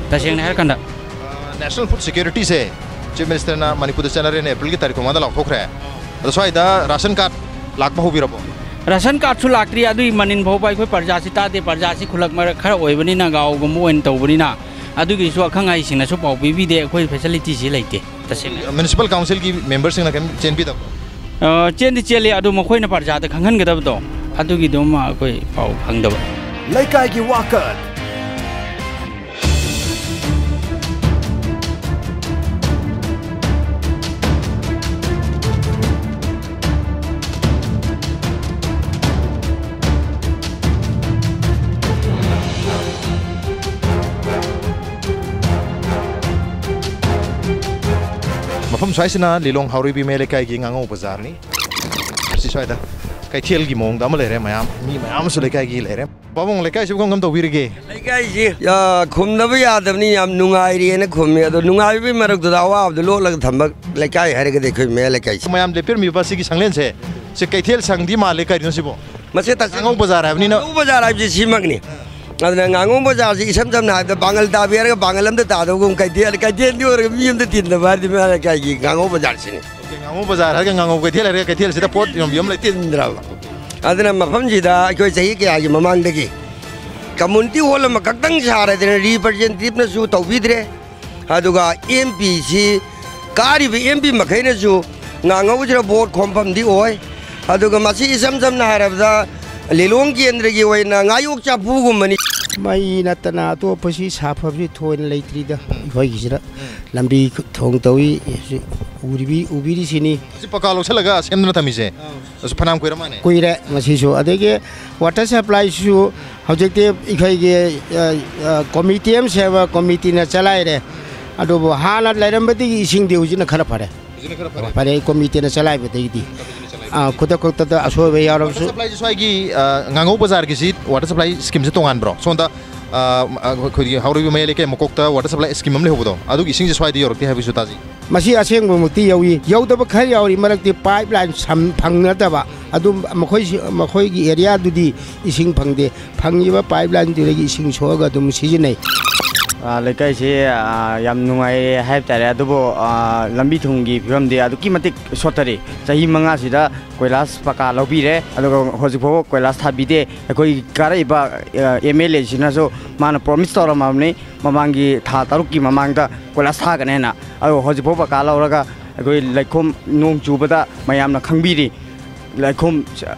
ꯇꯁꯦꯡꯅ ꯍꯥꯏꯔꯀꯥꯟꯗ꯫ ꯑ, ꯅꯦꯁꯅꯦꯜ ꯐꯨꯗ ꯁꯦꯀ꯭ꯌꯨꯔꯤꯇꯤꯁꯦ ꯆꯤꯐ ꯃꯤꯅꯤꯁꯇꯔꯅ ꯃꯅꯤꯄꯨꯔꯗ ꯆꯠꯅꯔꯦꯅ ꯑꯦꯄ꯭ꯔꯤꯜꯒꯤ ꯇꯥꯔꯤꯛ ꯀꯨꯟꯃꯉꯥꯗ ꯂꯥꯎꯊꯣꯛꯈ꯭ꯔꯦ꯫ ꯑꯗꯣ ꯁ꯭ꯋꯥꯏꯗ ꯔꯥꯁꯟ ꯀꯥꯔꯗ ꯂꯥꯛꯄ ꯍꯧꯕꯤꯔꯕꯣ? ꯔꯥꯁꯟ ꯀꯥꯔꯗꯁꯨ ꯂꯥꯛꯇ꯭ꯔꯤ, ꯑꯗꯨꯒꯤ ꯃꯅꯤꯟ ꯐꯥꯎꯕ ꯑꯩꯈꯣꯏ ꯄ꯭ꯔꯖꯥꯁꯤ ꯇꯥꯗꯦ꯫ ꯄ꯭ꯔꯖꯥꯁꯤ ꯈꯨꯜꯂꯛ ꯃꯔꯛ ꯈꯔ ꯑꯣꯏꯕꯅꯤꯅ, ꯒꯥꯎꯒꯨꯝꯕ ꯑꯣꯏꯅ ꯇꯧꯕꯅꯤꯅ, ꯑꯗꯨꯒꯤꯁꯨ ꯑꯈꯪ ꯑꯍꯩꯁꯤꯡꯅꯁꯨ ꯄꯥꯎ ꯄꯤꯕꯤꯗꯦ, ꯑꯩꯈꯣꯏ ꯐꯦꯁꯤꯂꯤꯇꯤꯁꯤ ꯂꯩꯇꯦ ꯇꯁꯦꯡꯅ꯫ ꯃ꯭ꯌꯨꯅꯤꯁꯤꯄꯥꯜ ꯀꯥꯎꯟꯁꯤꯜꯒꯤ ꯃꯦꯝꯕꯔꯁꯤꯡꯅ ꯀꯩꯝ ꯆꯦꯟꯕꯤꯗꯕ꯭ꯔꯣ? ꯑ, ꯆꯦꯟꯗꯤ ꯆꯦꯜꯂꯤ, ꯑꯗꯨ ꯃꯈꯣꯏꯅ ꯄ꯭ꯔꯖꯥꯗ ꯈꯪꯍꯟꯒꯗꯕꯗꯣ, ꯑꯗꯨꯒꯤꯗꯨꯃ ꯑꯩꯈꯣꯏ ꯄꯥꯎ ꯐꯪꯗꯕ꯫ ꯂꯩꯀꯥꯏꯒꯤ ꯋꯥꯀꯠ꯫ ꯃꯐꯝ ꯁ꯭ꯋꯥꯏꯁꯤꯅ ꯂꯤꯂꯣꯡ ꯍꯥꯎꯔꯩꯕꯤ ꯃꯌꯥꯏ ꯂꯩꯀꯥꯏꯒꯤ ꯉꯥꯉꯧ ꯕꯖꯥꯔꯅꯤ꯫ ꯁꯤ ꯁ꯭ꯋꯥꯏꯗ ꯀꯩꯊꯦꯜꯒꯤ ꯃꯑꯣꯡꯗ ꯑꯃ ꯂꯩꯔꯦ, ꯃꯌꯥꯝ, ꯃꯤ ꯃꯌꯥꯝ ꯑꯃꯁꯨ ꯂꯩꯀꯥꯏꯒꯤ ꯂꯩꯔꯦ꯫ ꯄꯥꯕꯨꯡ, ꯂꯩꯀꯥꯏꯁꯤꯕꯨ ꯀꯔꯝ ꯀꯔꯝ ꯇꯧꯕꯤꯔꯤꯒꯦ? ꯂꯩꯀꯥꯏꯁꯤ, ꯑ, ꯈꯨꯝꯅꯕ ꯌꯥꯗꯕꯅꯤ, ꯌꯥꯝ ꯅꯨꯡꯉꯥꯏꯔꯤꯑꯅ ꯈꯨꯝꯃꯤ꯫ ꯑꯗꯣ ꯅꯨꯡꯉꯥꯏꯕꯒꯤ ꯃꯔꯛꯇꯨꯗ ꯑꯋꯥꯕꯗꯣ ꯂꯣꯠꯂꯒ ꯊꯝꯕ ꯂꯩꯀꯥꯏ ꯍꯥꯏꯔꯒꯗꯤ ꯑꯩꯈꯣꯏ ꯃꯌꯥꯏ ꯂꯩꯀꯥꯏꯁꯤ꯫ ꯃꯌꯥꯝ ꯂꯦꯞꯄꯤꯔꯝꯃꯤꯕ ꯁꯤꯒꯤ ꯁꯪꯂꯦꯟꯁꯦ, ꯁꯤ ꯀꯩꯊꯦꯜ ꯁꯪꯗꯤ ꯃꯥꯜꯂꯦ, ꯀꯔꯤꯅꯣ ꯁꯤꯕꯣ? ꯃꯁꯤ ꯇꯁꯦꯡ- ꯉꯥꯉꯧ ꯕꯖꯥꯔ ꯍꯥꯏꯕꯅꯤꯅ꯫ ꯉꯥꯉꯧ ꯕꯖꯥꯔ ꯍꯥꯏꯕꯁꯤ ꯁꯤꯃꯛꯅꯤ꯫ ꯑꯗꯨꯅ ꯉꯥꯉꯧ ꯕꯖꯥꯔꯁꯤ ꯏꯁꯝ ꯁꯝꯅ ꯍꯥꯏꯔꯕꯗ ꯄꯥꯡꯒꯜ ꯇꯥꯕꯤ ꯍꯥꯏꯔꯒ ꯄꯥꯡꯒꯜ ꯑꯝꯗ ꯇꯥꯗꯧꯒꯨꯝ, ꯀꯩꯊꯦꯜ, ꯀꯩꯊꯦꯜꯗꯤ ꯑꯣꯏꯔꯒ ꯃꯤ ꯑꯝꯗ ꯇꯤꯟꯗꯕ ꯍꯥꯏꯔꯗꯤ ꯃꯌꯥꯏ ꯂꯩꯀꯥꯏꯒꯤ ꯉꯥꯉꯧ ꯕꯖꯥꯔꯁꯤꯅꯤ꯫ ꯉꯥꯉꯧ ꯕꯖꯥꯔ ꯍꯥꯏꯔꯒ ꯉꯥꯉꯧ ꯀꯩꯊꯦꯜ ꯍꯥꯏꯔꯒ ꯀꯩꯊꯦꯜꯁꯤꯗ ꯄꯣꯠ ꯌꯣꯟꯕꯤ ꯑꯃ ꯂꯩꯇꯦ꯫ ꯇꯤꯟꯗ꯭ꯔꯕ꯫ ꯑꯗꯨꯅ ꯃꯐꯝꯁꯤꯗ ꯑꯩꯈꯣꯏ ꯆꯍꯤ ꯀꯌꯥꯒꯤ ꯃꯃꯥꯡꯗꯒꯤ ꯀꯝꯃꯨꯅꯤꯇꯤ ꯍꯣꯜ ꯑꯃꯈꯛꯇꯪ ꯁꯥꯔꯗꯅ ꯔꯤꯄ꯭ꯔꯖꯦꯟꯇꯦꯇꯤꯞꯅꯁꯨ ꯇꯧꯕꯤꯗ꯭ꯔꯦ꯫ ꯑꯗꯨꯒ ꯑꯦꯝ ꯄꯤꯁꯤ, ꯀꯥꯔꯤꯕ ꯑꯦꯝ ꯄꯤ ꯃꯈꯩꯅꯁꯨ ꯉꯥꯉꯧꯁꯤꯗ ꯚꯣꯠ ꯈꯣꯝꯐꯝꯗꯤ ꯑꯣꯏ꯫ ꯑꯗꯨꯒ ꯃꯁꯤ ꯏꯁꯝ ꯁꯝꯅ ꯍꯥꯏꯔꯕꯗ ꯂꯤꯂꯣꯡ ꯀꯦꯟꯗ꯭ꯔꯒꯤ ꯑꯣꯏꯅ ꯉꯥꯌꯣꯛ ꯆꯐꯨꯒꯨꯝꯕꯅꯤ꯫ ꯃꯩ ꯅꯠꯇꯅ ꯑꯇꯣꯞꯄꯁꯤ ꯁꯥꯐꯕꯁꯤ ꯊꯣꯏꯅ ꯂꯩꯇ꯭ꯔꯤꯗ ꯑꯩꯈꯣꯏꯒꯤꯁꯤꯗ꯫ ꯂꯝꯕꯤ ꯊꯣꯡ ꯇꯧꯏ, ꯎꯔꯤꯕꯤ-, ꯎꯕꯤꯔꯤꯁꯤꯅꯤ꯫ ꯁꯤ ꯄꯀꯥ ꯂꯧꯁꯜꯂꯒ ꯁꯦꯝꯗꯨꯅ ꯊꯝꯃꯤꯁꯦ ꯑꯁꯨ ꯐꯅꯌꯥꯝ ꯀꯨꯏꯔ ꯃꯥꯅꯦ꯫ ꯀꯨꯏꯔꯦ ꯃꯁꯤꯁꯨ꯫ ꯑꯗꯒꯤ ꯋꯥꯇꯔ ꯁꯄ꯭ꯂꯥꯏꯁꯤꯁꯨ ꯍꯧꯖꯤꯛꯇꯤ ꯑꯩꯈꯣꯏꯒꯤ, ꯑ, ꯑ, ꯀꯣꯃꯤꯇꯤ ꯑꯃ ꯁꯦꯝꯕ, ꯀꯣꯃꯤꯇꯤꯅ ꯆꯂꯥꯏꯔꯦ꯫ ꯑꯗꯨꯕꯨ ꯍꯥꯟꯅ ꯂꯩꯔꯝꯕꯗꯒꯤ ꯏꯁꯤꯡꯗꯤ ꯍꯧꯖꯤꯛꯅ ꯈꯔ ꯐꯔꯦ꯫ ꯍꯧꯖꯤꯛꯅ ꯈꯔ ꯐꯔꯦ꯫ ꯐꯔꯦ, ꯑꯩ ꯀꯣꯃꯤꯇꯤꯅ ꯆꯂꯥꯏꯕꯗꯒꯤꯗꯤ, ꯑ, ꯈꯨꯗꯛ ꯈꯨꯗꯛꯇ ꯑꯁꯣꯏꯕ ꯌꯥꯎꯔꯕꯁꯨ꯫ ꯋꯥꯇꯔ ꯁꯄ꯭ꯂꯥꯏꯁꯦ ꯁ꯭ꯋꯥꯏꯒꯤ, ꯑ, ꯉꯥꯉꯧ ꯕꯖꯥꯔꯒꯤꯁꯤ ꯋꯥꯇꯔ ꯁꯄ꯭ꯂꯥꯏ ꯁ꯭ꯀꯤꯝꯁꯦ ꯇꯣꯉꯥꯟꯕ꯭ꯔꯣ? ꯁꯣꯝꯗ, ꯑ, ꯑꯩꯈꯣꯏꯒꯤ ꯍꯥꯎꯔꯩꯕꯤ ꯃꯌꯥꯏ ꯂꯩꯀꯥꯏ ꯃꯀꯣꯛꯇ ꯋꯥꯇꯔ ꯁꯄ꯭ꯂꯥꯏ ꯁ꯭ꯀꯤꯝ ꯑꯃ ꯂꯩꯍꯧꯕꯗꯣ, ꯑꯗꯨꯒꯤ ꯏꯁꯤꯡꯁꯦ ꯁ꯭ꯋꯥꯏꯗ ꯌꯧꯔꯛꯇꯦ ꯍꯥꯏꯕꯒꯤꯁꯨ ꯇꯥꯖꯩ꯫ ꯃꯁꯤ ꯑꯁꯦꯡꯕꯃꯛꯇꯤ ꯌꯧꯏ, ꯌꯧꯗꯕ ꯈꯔ ꯌꯥꯎꯔꯤ, ꯃꯔꯛꯇꯤ ꯄꯥꯏꯞ ꯂꯥꯏꯟ ꯁꯝ-, ꯐꯪꯅꯗꯕ, ꯑꯗꯨꯝ ꯃꯈꯣꯏꯁꯤ, ꯃꯈꯣꯏꯒꯤ ꯑꯦꯔꯤꯌꯥꯗꯨꯗꯤ ꯏꯁꯤꯡ ꯐꯪꯗꯦ, ꯐꯪꯉꯤꯕ ꯄꯥꯏꯞ ꯂꯥꯏꯟꯗꯨꯗꯒꯤ ꯏꯁꯤꯡ ꯁꯣꯛꯑꯒ ꯑꯗꯨꯝ ꯁꯤꯖꯤꯟꯅꯩ꯫ ꯑ, ꯂꯩꯀꯥꯏꯁꯤ, ꯑ, ꯌꯥꯝ ꯅꯨꯡꯉꯥꯏꯔꯦ ꯍꯥꯏꯕ ꯇꯥꯔꯦ, ꯑꯗꯨꯕꯨ, ꯑ, ꯂꯝꯕꯤ ꯊꯣꯡꯒꯤ ꯐꯤꯕꯝꯗꯤ ꯑꯗꯨꯛꯀꯤ ꯃꯇꯤꯛ ꯁꯣꯠꯊꯔꯤ꯫ ꯆꯍꯤ ꯃꯉꯥꯁꯤꯗ ꯀꯣꯏꯂꯥꯁ ꯄꯀꯥ ꯂꯧꯕꯤꯔꯦ, ꯑꯗꯨꯒ ꯍꯧꯖꯤꯛꯐꯥꯎꯕ ꯀꯣꯏꯂꯥꯁ ꯊꯥꯕꯤꯗꯦ꯫ ꯑꯩꯈꯣꯏ ꯀꯥꯔꯛꯏꯕ, ꯑ, ꯑꯦꯝ ꯑꯦꯜ ꯑꯦꯁꯤꯅꯁꯨ ꯃꯥꯅ ꯄ꯭ꯔꯣꯃꯤꯁ ꯇꯧꯔꯝꯃꯕꯅꯤ, ꯃꯃꯥꯡꯒꯤ ꯊꯥ ꯇꯔꯨꯛꯀꯤ ꯃꯃꯥꯡꯗ ꯀꯣꯏꯂꯥꯁ ꯊꯥꯒꯅꯦꯅ꯫ ꯑꯗꯣ ꯍꯧꯖꯤꯛꯐꯥꯎ ꯄꯀꯥ ꯂꯧꯔꯒ ꯑꯩꯈꯣꯏ ꯂꯩꯈꯣꯝ ꯅꯣꯡ ꯆꯨꯕꯗ ꯃꯌꯥꯝꯅ ꯈꯪꯕꯤꯔꯤ, ꯂꯩꯈꯣꯝ, ꯑ,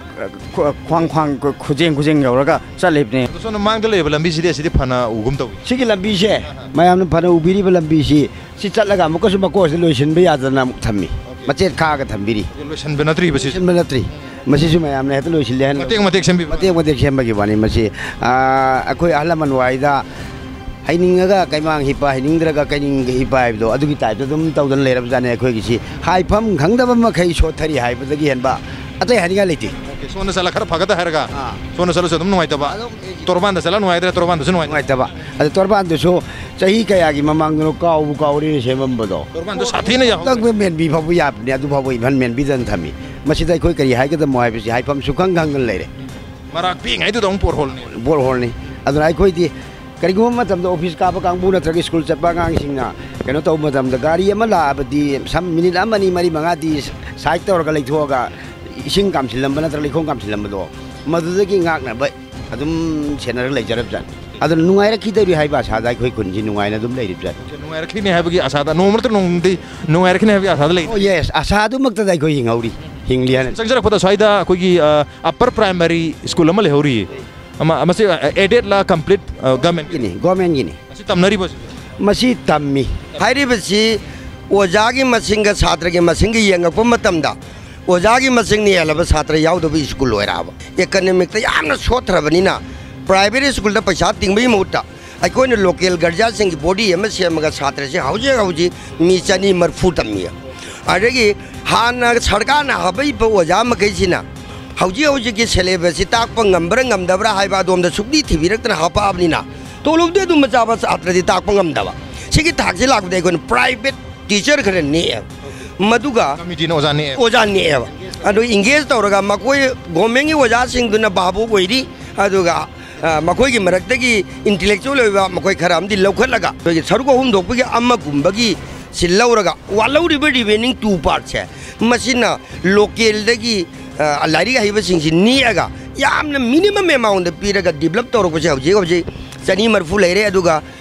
ꯈꯨ-, ꯈ꯭ꯋꯥꯡ, ꯈ꯭ꯋꯥꯡ, ꯈꯨꯖꯦꯡ, ꯈꯨꯖꯦꯡ ꯌꯧꯔꯒ ꯆꯠꯂꯤꯕꯅꯦ꯫ ꯑꯗꯣ ꯁꯣꯝꯅ ꯃꯥꯡꯗ ꯂꯩꯔꯤꯕ ꯂꯝꯕꯤꯁꯤꯗꯤ ꯑꯁꯤꯗꯤ ꯐꯅ ꯎꯒꯨꯝ ꯇꯧꯏ꯫ ꯁꯤꯒꯤ ꯂꯝꯕꯤꯁꯦ, ꯃꯌꯥꯝꯅ ꯐꯅ ꯎꯕꯤꯔꯤꯕ ꯂꯝꯕꯤꯁꯤ, ꯁꯤ ꯆꯠꯂꯒ ꯑꯃꯨꯛꯀꯁꯨ ꯃꯀꯣꯛꯁꯤꯗ ꯂꯣꯏꯁꯤꯟꯕ ꯌꯥꯗꯅ ꯑꯃꯨꯛ ꯊꯝꯃꯤ, ꯃꯆꯦꯠ ꯈꯥꯛꯑꯒ ꯊꯝꯕꯤꯔꯤ꯫ ꯂꯣꯏꯁꯤꯟꯕ ꯅꯠꯇ꯭ꯔꯤꯕ ꯁꯤꯁꯨ꯫ ꯂꯣꯏꯁꯤꯟꯕ ꯅꯠꯇ꯭ꯔꯤ, ꯃꯁꯤꯁꯨ ꯃꯌꯥꯝꯅ ꯍꯦꯛꯇ ꯂꯣꯏꯁꯤꯜꯂꯦ ꯍꯥꯏꯅ꯫ ꯃꯇꯦꯛ ꯃꯇꯦꯛ ꯁꯦꯝꯕꯤꯕ꯫ ꯃꯇꯦꯛ ꯃꯇꯦꯛ ꯁꯦꯝꯕꯒꯤ ꯋꯥꯅꯤ꯫ ꯃꯁꯤ, ꯑ, ꯑꯩꯈꯣꯏ ꯑꯍꯜ ꯂꯃꯟ ꯋꯥꯏꯗ ꯍꯩꯅꯤꯡꯉꯒ ꯀꯩꯃꯥꯡ ꯍꯤꯞꯄ, ꯍꯩꯅꯤꯡꯗ꯭ꯔꯒ ꯀꯩꯅꯤꯡ ꯍꯤꯞꯄ ꯍꯥꯏꯕꯗꯣ, ꯑꯗꯨꯒꯤ ꯇꯥꯏꯞꯇ ꯑꯗꯨꯝ ꯇꯧꯗꯅ ꯂꯩꯔꯕꯖꯥꯠꯅꯤ ꯑꯩꯈꯣꯏꯒꯤꯁꯤ꯫ ꯍꯥꯏꯐꯝ ꯈꯪꯗꯕ ꯃꯈꯩ ꯁꯣꯠꯊꯔꯤ ꯍꯥꯏꯕꯗꯒꯤ ꯍꯦꯟꯕ ꯑꯇꯩ ꯍꯥꯏꯅꯤꯡꯉꯥꯏ ꯂꯩꯇꯦ꯫ ꯁꯣꯝꯗ ꯆꯠꯂ ꯈꯔ ꯐꯒꯗ꯭ꯔꯥ ꯍꯥꯏꯔꯒ ꯑꯥ꯫ ꯁꯣꯝꯗ ꯆꯠꯂꯁꯨ ꯑꯗꯨꯝ ꯅꯨꯡꯉꯥꯏꯇꯕ꯫ ꯑꯗꯨꯝ ꯇꯣꯔꯕꯥꯟꯗ ꯆꯠꯂ ꯅꯨꯡꯉꯥꯏꯇ꯭ꯔꯦ, ꯇꯣꯔꯕꯥꯟꯗꯁꯨ ꯅꯨꯡꯉꯥꯏꯇꯦ꯫ ꯅꯨꯡꯉꯥꯏꯇꯕ꯫ ꯑꯗꯨ ꯇꯣꯔꯕꯥꯟꯗꯨꯁꯨ ꯆꯍꯤ ꯀꯌꯥꯒꯤ ꯃꯃꯥꯡꯗꯅꯣ ꯀꯥꯎꯕꯨ ꯀꯥꯎꯔꯦꯅꯦ ꯁꯦꯝꯃꯝꯕꯗꯣ꯫ ꯇꯣꯔꯕꯥꯟꯗꯣ ꯁꯥꯊꯤꯅ ꯌꯥꯍꯧ ꯑꯃꯨꯛꯇꯪ ꯃꯦꯟꯕꯤ ꯐꯥꯎꯕ ꯌꯥꯕꯅꯦ, ꯑꯗꯨ ꯐꯥꯎꯕ ꯏꯚꯟ ꯃꯦꯟꯕꯤꯗꯅ ꯊꯝꯃꯤ꯫ ꯃꯁꯤꯗ ꯑꯩꯈꯣꯏ ꯀꯔꯤ ꯍꯥꯏꯒꯗꯕꯅꯣ ꯍꯥꯏꯕꯁꯤ ꯍꯥꯏꯐꯝ ꯁꯨꯈꯪ ꯈꯪꯗꯅ ꯂꯩꯔꯦ꯫ ꯃꯔꯥꯛ ꯄꯤꯛꯏꯉꯩꯗꯨꯗ ꯑꯃꯨꯛ ꯄꯣꯠ ꯍꯣꯜꯅꯤ꯫ ꯕꯣꯜ ꯍꯣꯜꯅꯤ꯫ ꯑꯗꯨꯅ ꯑꯩꯈꯣꯏꯗꯤ ꯀꯔꯤꯒꯨꯝꯕ ꯃꯇꯝꯗ ꯑꯣꯐꯤꯁ ꯀꯥꯕ ꯀꯥꯡꯕꯨ ꯅꯠꯇ꯭ꯔꯒ ꯁ꯭ꯀꯨꯜ ꯆꯠꯄ ꯑꯉꯥꯡꯁꯤꯡꯅ ꯀꯩꯅꯣ ꯇꯧꯕ ꯃꯇꯝꯗ, ꯒꯥꯔꯤ ꯑꯃ ꯂꯥꯛꯑꯕꯗꯤ ꯁꯝ ꯃꯤꯅꯤꯠ ꯑꯃꯅꯤ, ꯃꯔꯤ ꯃꯉꯥꯗꯤ ꯁꯥꯏꯠ ꯇꯧꯔꯒ ꯂꯩꯊꯣꯛꯑꯒ ꯏꯁꯤꯡ ꯀꯥꯝꯁꯤꯜꯂꯝꯕ ꯅꯠꯇ꯭ꯔꯒ ꯂꯩꯈꯣꯝ ꯀꯥꯝꯁꯤꯜꯂꯝꯕꯗꯣ, ꯃꯗꯨꯗꯒꯤ ꯉꯥꯛꯅꯕ ꯑꯗꯨꯝ ꯁꯦꯟꯅꯔꯒ ꯂꯩꯖꯔꯕꯖꯥꯠꯅꯤ꯫ ꯑꯗꯨꯅ ꯅꯨꯡꯉꯥꯏꯔꯛꯈꯤꯗꯧꯔꯤ ꯍꯥꯏꯕ ꯑꯁꯥꯗ ꯑꯩꯈꯣꯏ ꯈꯨꯟꯁꯤ ꯅꯨꯡꯉꯥꯏꯅ ꯑꯗꯨꯝ ꯂꯩꯔꯤꯕꯖꯥꯠꯅꯤ꯫ ꯅꯨꯡꯉꯥꯏꯔꯛꯈꯤꯅꯤ ꯍꯥꯏꯕꯒꯤ ꯑꯁꯥꯗ, ꯅꯣꯡꯃ ꯅꯠꯇ꯭ꯔ ꯅꯣꯡꯃꯗꯤ ꯅꯨꯡꯉꯥꯏꯔꯛꯈꯤꯅꯤ ꯍꯥꯏꯕꯒꯤ ꯑꯁꯥꯗ ꯂꯩ꯫ ꯑꯣ ꯌꯦꯁ, ꯑꯁꯥ ꯑꯗꯨꯃꯛꯇꯗ ꯑꯩꯈꯣꯏ ꯍꯤꯡꯍꯧꯔꯤ, ꯍꯤꯡꯂꯤ ꯍꯥꯏꯅ꯫ ꯆꯪꯖꯔꯛꯄꯗ ꯁ꯭ꯋꯥꯏꯗ ꯑꯩꯈꯣꯏꯒꯤ ꯑ, ꯑꯞꯄꯔ ꯄ꯭ꯔꯥꯏꯃꯔꯤ ꯁ꯭ꯀꯨꯜ ꯑꯃ ꯂꯩꯍꯧꯔꯤꯌꯦ꯫ ꯑꯃ, ꯃꯁꯤ ꯑꯦꯗꯦꯗꯂ ꯀꯝꯄ꯭ꯂꯤꯠ ꯒꯃꯦꯟ? ꯒꯣꯔꯃꯦꯟꯒꯤꯅꯤ, ꯒꯣꯔꯃꯦꯟꯒꯤꯅꯤ꯫ ꯃꯁꯤ ꯇꯝꯅꯔꯤꯕ ꯁꯤꯁꯦ? ꯃꯁꯤ ꯇꯝꯃꯤ꯫ ꯍꯥꯏꯔꯤꯕꯁꯤ ꯑꯣꯖꯥꯒꯤ ꯃꯁꯤꯡꯒ ꯁꯥꯇ꯭ꯔꯒꯤ ꯃꯁꯤꯡꯒ ꯌꯦꯡꯉꯛꯄ ꯃꯇꯝꯗ ꯑꯣꯖꯥꯒꯤ ꯃꯁꯤꯡꯅ ꯍꯦꯜꯂꯕ ꯁꯥꯇ꯭ꯔ ꯌꯥꯎꯗꯕ ꯁ꯭ꯀꯨꯜ ꯑꯣꯏꯔꯛꯑꯕ꯫ ꯏꯀꯅꯣꯃꯤꯛꯇ ꯌꯥꯝꯅ ꯁꯣꯠꯊ꯭ꯔꯕꯅꯤꯅ ꯄ꯭ꯔꯥꯏꯚꯦꯠ ꯁ꯭ꯀꯨꯜꯗ ꯄꯩꯁꯥ ꯇꯤꯡꯕꯒꯤ ꯃꯍꯨꯠꯇ ꯑꯩꯈꯣꯏꯅ ꯂꯣꯀꯦꯜ ꯒꯥꯔꯖꯤꯌꯥꯟꯁꯤꯡꯒꯤ ꯕꯣꯗꯤ ꯑꯃ ꯁꯦꯝꯃꯒ ꯁꯥꯇ꯭ꯔꯁꯦ ꯍꯧꯖꯤꯛ ꯍꯧꯖꯤꯛ ꯃꯤ ꯆꯅꯤ ꯃꯔꯤꯐꯨ ꯇꯝꯃꯤ꯫ ꯑꯗꯒꯤ ꯍꯥꯟꯅ ꯁꯔꯀꯥꯔꯅ ꯍꯥꯞꯄꯛꯏꯕ ꯑꯣꯖꯥ ꯃꯈꯩꯁꯤꯅ ꯍꯧꯖꯤꯛ ꯍꯧꯖꯤꯛꯀꯤ ꯁꯦꯂꯦꯕꯁꯁꯤ ꯇꯥꯛꯄ ꯉꯝꯕ꯭ꯔꯥ ꯉꯝꯗꯕ꯭ꯔꯥ ꯍꯥꯏꯕ ꯑꯗꯣꯝꯗ ꯁꯨꯛꯊꯤ ꯊꯤꯕꯤꯔꯛꯇꯅ ꯍꯥꯞꯄꯛꯑꯕꯅꯤꯅ ꯇꯣꯂꯣꯞꯇꯤ ꯑꯗꯨꯝ ꯃꯆꯥ ꯁꯥꯇ꯭ꯔꯗꯤ ꯇꯥꯛꯄ ꯉꯝꯗꯕ꯫ ꯁꯤꯒꯤ ꯊꯥꯛꯁꯤ ꯂꯥꯛꯄꯗ ꯑꯩꯈꯣꯏꯅ ꯄ꯭ꯔꯥꯏꯚꯦꯠ ꯇꯤꯆꯔ ꯈꯔ ꯅꯦꯛꯑꯦꯕ꯫ ꯃꯗꯨꯒ ꯀꯃꯤꯇꯤꯅ ꯑꯣꯖꯥ ꯅꯦꯛꯑꯦ꯫ ꯑꯣꯖꯥ ꯅꯦꯛꯑꯦꯕ꯫ ꯑꯗꯨ ꯏꯪꯒꯦꯖ ꯇꯧꯔꯒ ꯃꯈꯣꯏ ꯒꯣꯔꯃꯦꯟꯒꯤ ꯑꯣꯖꯥꯁꯤꯡꯗꯨꯅ ꯚꯥꯕꯣꯛ ꯑꯣꯏꯔꯤ꯫ ꯑꯗꯨꯒ ꯑ, ꯃꯈꯣꯏꯒꯤ ꯃꯔꯛꯇꯒꯤ ꯏꯟꯇꯦꯂꯦꯛꯆꯨꯋꯦꯜ ꯑꯣꯏꯕ ꯃꯈꯣꯏ ꯈꯔ ꯑꯃꯗꯤ ꯂꯧꯈꯠꯂꯒ ꯑꯩꯈꯣꯏꯒꯤ ꯁꯔꯨꯛ ꯑꯍꯨꯝ ꯊꯣꯛꯄꯒꯤ ꯑꯃꯒꯨꯝꯕꯒꯤ ꯁꯤ ꯂꯧꯔꯒ ꯋꯥꯠꯍꯧꯔꯤꯕ ꯔꯤꯃꯦꯅꯤꯡ ꯇꯨ ꯄꯥꯔꯠꯁꯦ ꯃꯁꯤꯅ ꯂꯣꯀꯦꯜꯗꯒꯤ ꯑ, ꯂꯥꯏꯔꯤꯛ ꯍꯩꯕꯁꯤꯡꯁꯤ ꯅꯦꯛꯑꯒ ꯌꯥꯝꯅ ꯃꯤꯅꯤꯃꯝ ꯑꯦꯃꯥꯎꯟꯗ ꯄꯤꯔꯒ ꯗꯤꯕꯂꯞ ꯇꯧꯔꯛꯄꯁꯦ ꯍꯧꯖꯤꯛ ꯍꯧꯖꯤꯛ ꯆꯅꯤ ꯃꯔꯤꯐꯨ ꯂꯩꯔꯦ꯫ ꯑꯗꯨꯒ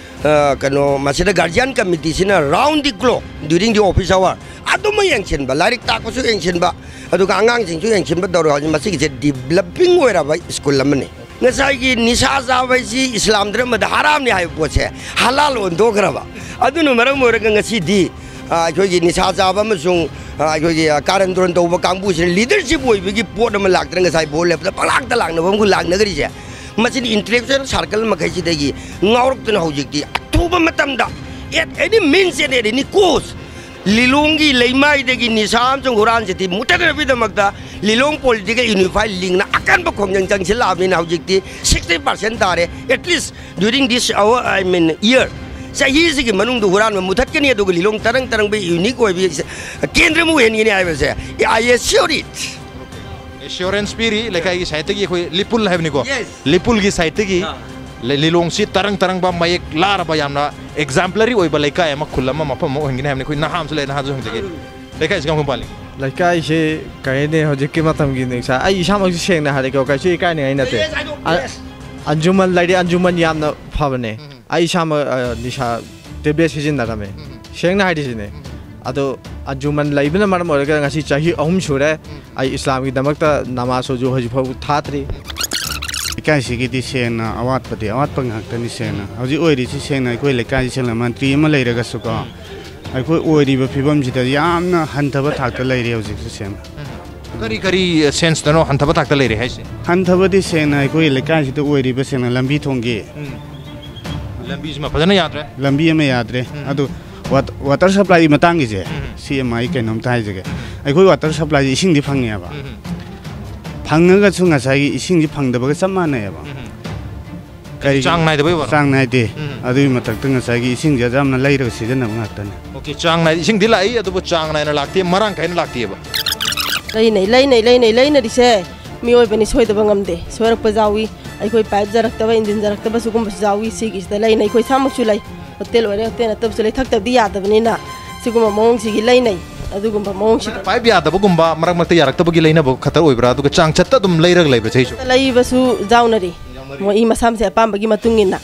ꯑ, ꯀꯩꯅꯣ ꯃꯁꯤꯗ guardian ꯀꯃꯤꯇꯤꯁꯤꯅ round the clock during the office hour ꯑꯗꯨꯃꯛ ꯌꯦꯡꯁꯤꯟꯕ, ꯂꯥꯏꯔꯤꯛ ꯇꯥꯛꯄꯁꯨ ꯌꯦꯡꯁꯤꯟꯕ, ꯑꯗꯨꯒ ꯑꯉꯥꯡꯁꯤꯡꯁꯨ ꯌꯦꯡꯁꯤꯟꯕ ꯇꯧꯔꯒ ꯍꯧꯖꯤꯛ ꯃꯁꯤꯒꯤꯁꯦ ꯗꯤꯕꯂꯞꯄꯤꯡ ꯑꯣꯏꯔꯕ ꯁ꯭ꯀꯨꯜ ꯑꯃꯅꯤ꯫ ꯉꯁꯥꯏꯒꯤ ꯅꯤꯁꯥ ꯆꯥꯕ ꯍꯥꯏꯁꯤ ꯏꯁꯂꯥꯝ ꯙꯔꯃꯗ ꯍꯔꯥꯝꯅꯤ ꯍꯥꯏꯕ ꯄꯣꯠꯁꯦ ꯍꯂꯥꯜ ꯑꯣꯟꯊꯣꯛꯈ꯭ꯔꯕ꯫ ꯑꯗꯨꯅ ꯃꯔꯝ ꯑꯣꯏꯔꯒ ꯉꯁꯤꯗꯤ, ꯑ, ꯑꯩꯈꯣꯏꯒꯤ ꯅꯤꯁꯥ ꯆꯥꯕ ꯑꯃꯁꯨꯡ, ꯑ, ꯑꯩꯈꯣꯏꯒꯤ, ꯑ, ꯀꯥꯔꯟ ꯇꯨꯔꯟ ꯇꯧꯕ ꯀꯥꯡꯕꯨꯁꯤꯅ ꯂꯤꯗꯔꯁꯤꯞ ꯑꯣꯏꯕꯒꯤ ꯄꯣꯠ ꯑꯃ ꯂꯥꯛꯇꯅ ꯉꯁꯥꯏ ꯚꯣꯠ ꯂꯦꯞꯄꯗ ꯄꯪꯂꯥꯛꯇ ꯂꯥꯛꯅꯕ ꯑꯃꯒ ꯂꯥꯛꯅꯒꯔꯤꯁꯦ꯫ ꯃꯁꯤꯗꯤ ꯏꯟꯇꯦꯂꯦꯛꯆꯨꯋꯦꯜ ꯁꯥꯔꯀꯜ ꯃꯈꯩꯁꯤꯗꯒꯤ ꯉꯥꯎꯔꯛꯇꯨꯅ ꯍꯧꯖꯤꯛꯇꯤ ꯑꯊꯨꯕ ꯃꯇꯝꯗ, at any means and at any cost, ꯂꯤꯂꯣꯡꯒꯤ ꯂꯩꯃꯥꯏꯗꯒꯤ ꯅꯤꯁꯥ ꯑꯃꯁꯨꯡ ꯍꯨꯔꯥꯟ ꯆꯤꯊꯤ ꯃꯨꯠꯊꯠꯅꯕꯒꯤꯗꯃꯛꯇ ꯂꯤꯂꯣꯡ ꯄꯣꯂꯤꯇꯤꯀꯦꯜ ꯌꯨꯅꯤꯐꯥꯏ ꯂꯤꯡꯅ ꯑꯀꯟꯕ ꯈꯣꯡꯖꯪ ꯆꯪꯁꯤꯜꯂꯛꯑꯕꯅꯤꯅ ꯍꯧꯖꯤꯛꯇꯤ sixty percent ꯇꯥꯔꯦ꯫ At least during this hour, I mean year, ꯆꯍꯤꯁꯤꯒꯤ ꯃꯅꯨꯡꯗ ꯍꯨꯔꯥꯟꯕ ꯃꯨꯠꯊꯠꯀꯅꯤ, ꯑꯗꯨꯒ ꯂꯤꯂꯣꯡ ꯇꯔꯪ ꯇꯔꯪꯕ ꯌꯨꯅꯤꯛ ꯑꯣꯏꯕ ꯀꯦꯟꯗ꯭ꯔ ꯑꯃ ꯑꯣꯏꯍꯟꯒꯅꯤ ꯍꯥꯏꯕꯁꯦ, I assure it. ꯑꯦꯁꯤꯌꯣꯔꯦꯟꯁ ꯄꯤꯔꯤ ꯂꯩꯀꯥꯏꯒꯤ ꯁꯥꯏꯠꯇꯒꯤ, ꯑꯩꯈꯣꯏ ꯂꯤꯄꯨꯜ ꯍꯥꯏꯕꯅꯤꯀꯣ꯫ Yes. ꯂꯤꯄꯨꯜꯒꯤ ꯁꯥꯏꯠꯇꯒꯤ ꯑꯥ. ꯂꯤ- ꯂꯤꯂꯣꯡꯁꯤ ꯇꯔꯪ ꯇꯔꯪꯕ, ꯃꯌꯦꯛ ꯂꯥꯔꯕ, ꯌꯥꯝꯅ ꯑꯦꯛꯖꯥꯝꯄꯂꯔꯤ ꯑꯣꯏꯕ ꯂꯩꯀꯥꯏ ꯑꯃ, ꯈꯨꯜ ꯑꯃ, ꯃꯐꯝ ꯑꯃ ꯑꯣꯏꯍꯟꯒꯅꯤ ꯍꯥꯏꯕꯅꯤ꯫ ꯑꯩꯈꯣꯏ ꯅꯍꯥ ꯑꯃꯁꯨ ꯂꯩ, ꯅꯍꯥꯁꯨ ꯍꯪꯖꯒꯦ꯫ ꯂꯩꯀꯥꯏꯁꯤ ꯀꯌꯥꯝ ꯀꯨꯏ ꯄꯥꯜꯂꯤ? ꯂꯩꯀꯥꯏꯁꯦ ꯀꯩ ꯍꯥꯏꯅꯤ, ꯍꯧꯖꯤꯛꯀꯤ ꯃꯇꯝꯒꯤ ꯅꯤꯁꯥ, ꯑꯩ ꯏꯁꯥꯃꯛꯁꯨ ꯁꯦꯡꯅ ꯍꯥꯏꯔꯒꯦꯀꯣ, ꯀꯩꯁꯨ ꯏꯀꯥꯏꯅꯤꯡꯉꯥꯏ ꯅꯠꯇꯦ꯫ Yes, I know. ꯑ- Yes. ꯑꯟꯖꯨꯃꯟ ꯂꯩꯔꯤ, ꯑꯟꯖꯨꯃꯟ ꯌꯥꯝꯅ ꯐꯕꯅꯦ꯫ ꯑꯩ ꯏꯁꯥꯃꯛ ꯑ, ꯅꯤꯁꯥ ꯇꯦꯕ꯭ꯂꯦꯠ ꯁꯤꯖꯤꯟꯅꯔꯝꯃꯦ, ꯁꯦꯡꯅ ꯍꯥꯏꯔꯤꯁꯤꯅꯦ꯫ ꯑꯗꯣ ꯑꯟꯖꯨꯃꯟ ꯂꯩꯕꯅ ꯃꯔꯝ ꯑꯣꯏꯔꯒ ꯉꯁꯤ ꯆꯍꯤ ꯑꯍꯨꯝ ꯁꯨꯔꯦ ꯑꯩ ꯏꯁꯂꯥꯝꯒꯤꯗꯃꯛꯇ ꯅꯃꯥꯖ ꯁꯣꯖꯨ ꯍꯧꯖꯤꯛꯐꯥꯎ ꯊꯥꯗ꯭ꯔꯤ꯫ ꯂꯩꯀꯥꯏꯁꯤꯒꯤꯗꯤ ꯁꯦꯡꯅ ꯑꯋꯥꯠꯄꯗꯤ ꯑꯋꯥꯠꯄ ꯉꯥꯛꯇꯅꯤ꯫ ꯁꯦꯡꯅ ꯍꯧꯖꯤꯛ ꯑꯣꯏꯔꯤꯁꯤ, ꯁꯦꯡꯅ ꯑꯩꯈꯣꯏ ꯂꯩꯀꯥꯏꯁꯤ ꯁꯦꯡꯅ ꯃꯟꯇ꯭ꯔꯤ ꯑꯃ ꯂꯩꯔꯒꯁꯨꯀꯣ, ꯑꯩꯈꯣꯏ ꯑꯣꯏꯔꯤꯕ ꯐꯤꯕꯝꯁꯤꯗ ꯌꯥꯝꯅ ꯍꯟꯊꯕ ꯊꯥꯛꯇ ꯂꯩꯔꯤ ꯍꯧꯖꯤꯛꯁꯨ꯫ ꯁꯦꯡꯅ ꯀꯔꯤ ꯀꯔꯤ ꯁꯦꯟꯁꯇꯅꯣ ꯍꯟꯊꯕ ꯊꯥꯛꯇ ꯂꯩꯔꯦ ꯍꯥꯏꯁꯦ? ꯍꯟꯊꯕꯗꯤ ꯁꯦꯡꯅ ꯑꯩꯈꯣꯏ ꯂꯩꯀꯥꯏꯁꯤꯗ ꯑꯣꯏꯔꯤꯕ ꯁꯦꯡꯅ ꯂꯝꯕꯤ ꯊꯣꯡꯒꯤ ꯂꯝꯕꯤꯁꯤꯃ ꯐꯖꯅ ꯌꯥꯗ꯭ꯔꯦ꯫ ꯂꯝꯕꯤ ꯑꯃ ꯌꯥꯗ꯭ꯔꯦ꯫ ꯑꯗꯨ ꯋꯥꯇꯔ ꯁꯄ꯭ꯂꯥꯏꯒꯤ ꯃꯇꯥꯡꯒꯤꯁꯦ, ꯁꯤ ꯑꯃ ꯑꯩ ꯀꯩꯅꯣꯝꯇ ꯍꯥꯏꯖꯒꯦ꯫ ꯑꯩꯈꯣꯏ ꯋꯥꯇꯔ ꯁꯄ꯭ꯂꯥꯏꯁꯦ ꯏꯁꯤꯡꯗꯤ ꯐꯪꯉꯦꯕ, ꯐꯪꯉꯒꯁꯨ ꯉꯁꯥꯏꯒꯤ ꯏꯁꯤꯡꯁꯤ ꯐꯪꯗꯕꯒ ꯆꯞ ꯃꯥꯟꯅꯩꯑꯕ꯫ ꯀꯔꯤꯒꯤ- ꯆꯥꯡ ꯅꯥꯏꯗꯕꯩ ꯋꯥꯔꯣ? ꯆꯥꯡ ꯅꯥꯏꯗꯦ꯫ ꯎꯝ. ꯑꯗꯨꯒꯤ ꯃꯊꯛꯇ ꯉꯁꯥꯏꯒꯤ ꯏꯁꯤꯡꯁꯦ ꯑꯌꯥꯝꯅ ꯂꯩꯔꯒ ꯁꯤꯖꯤꯟꯅꯕ ꯉꯥꯛꯇꯅꯦ꯫ ꯑꯣꯀꯦ, ꯆꯥꯡ ꯅꯥꯏ, ꯏꯁꯤꯡꯗꯤ ꯂꯥꯛꯏ, ꯑꯗꯨꯕꯨ ꯆꯥꯡ ꯅꯥꯏꯅ ꯂꯥꯛꯇꯦ, ꯃꯔꯥꯡ ꯀꯥꯏꯅ ꯂꯥꯛꯇꯦꯕ꯫ ꯂꯩꯅꯩ ꯂꯩꯅꯩ ꯂꯩꯅꯩ ꯂꯩꯅꯔꯤꯁꯦ꯫ ꯃꯤꯑꯣꯏꯕꯅꯤ, ꯁꯣꯏꯗꯕ ꯉꯝꯗꯦ, ꯁꯣꯏꯔꯛꯄ ꯌꯥꯎꯏ꯫ ꯑꯩꯈꯣꯏ ꯄꯥꯏꯞ ꯌꯥꯔꯛꯇꯕ, ꯏꯟꯖꯤꯟ ꯌꯥꯔꯛꯇꯕ ꯁꯤꯒꯨꯝꯕꯁꯨ ꯌꯥꯎꯏ꯫ ꯁꯤꯒꯤꯁꯤꯗ ꯂꯩꯅꯩ, ꯑꯩꯈꯣꯏ ꯏꯁꯥꯃꯛꯁꯨ ꯂꯩ꯫ ꯍꯣꯇꯦꯜ ꯑꯣꯏꯔꯦ, ꯍꯣꯇꯦꯜ ꯅꯠꯇꯕꯁꯨ ꯂꯩ, ꯊꯛꯇꯕꯗꯤ ꯌꯥꯗꯕꯅꯤꯅ꯫ ꯁꯤꯒꯨꯝꯕ ꯃꯑꯣꯡꯁꯤꯒꯤ ꯂꯩꯅꯩ꯫ ꯑꯗꯨꯒꯨꯝꯕ ꯃꯑꯣꯡꯁꯤꯗ ꯄꯥꯏꯞ ꯌꯥꯗꯕꯒꯨꯝꯕ, ꯃꯔꯛ ꯃꯔꯛꯇ ꯌꯥꯔꯛꯇꯕꯒꯤ ꯂꯩꯅꯕ ꯈꯛꯇ ꯑꯣꯏꯕ꯭ꯔꯥ? ꯑꯗꯨꯒ ꯆꯥꯡ ꯆꯠꯇ ꯑꯗꯨꯝ ꯂꯩꯔꯒ ꯂꯩꯕ꯭ꯔꯥ ꯆꯍꯤꯁꯨ? ꯂꯩꯕꯁꯨ ꯌꯥꯎꯅꯔꯤ, ꯃꯣꯏ ꯃꯁꯥ ꯃꯁꯥ ꯑꯄꯥꯝꯕꯒꯤ ꯃꯇꯨꯡ ꯏꯟꯅ꯫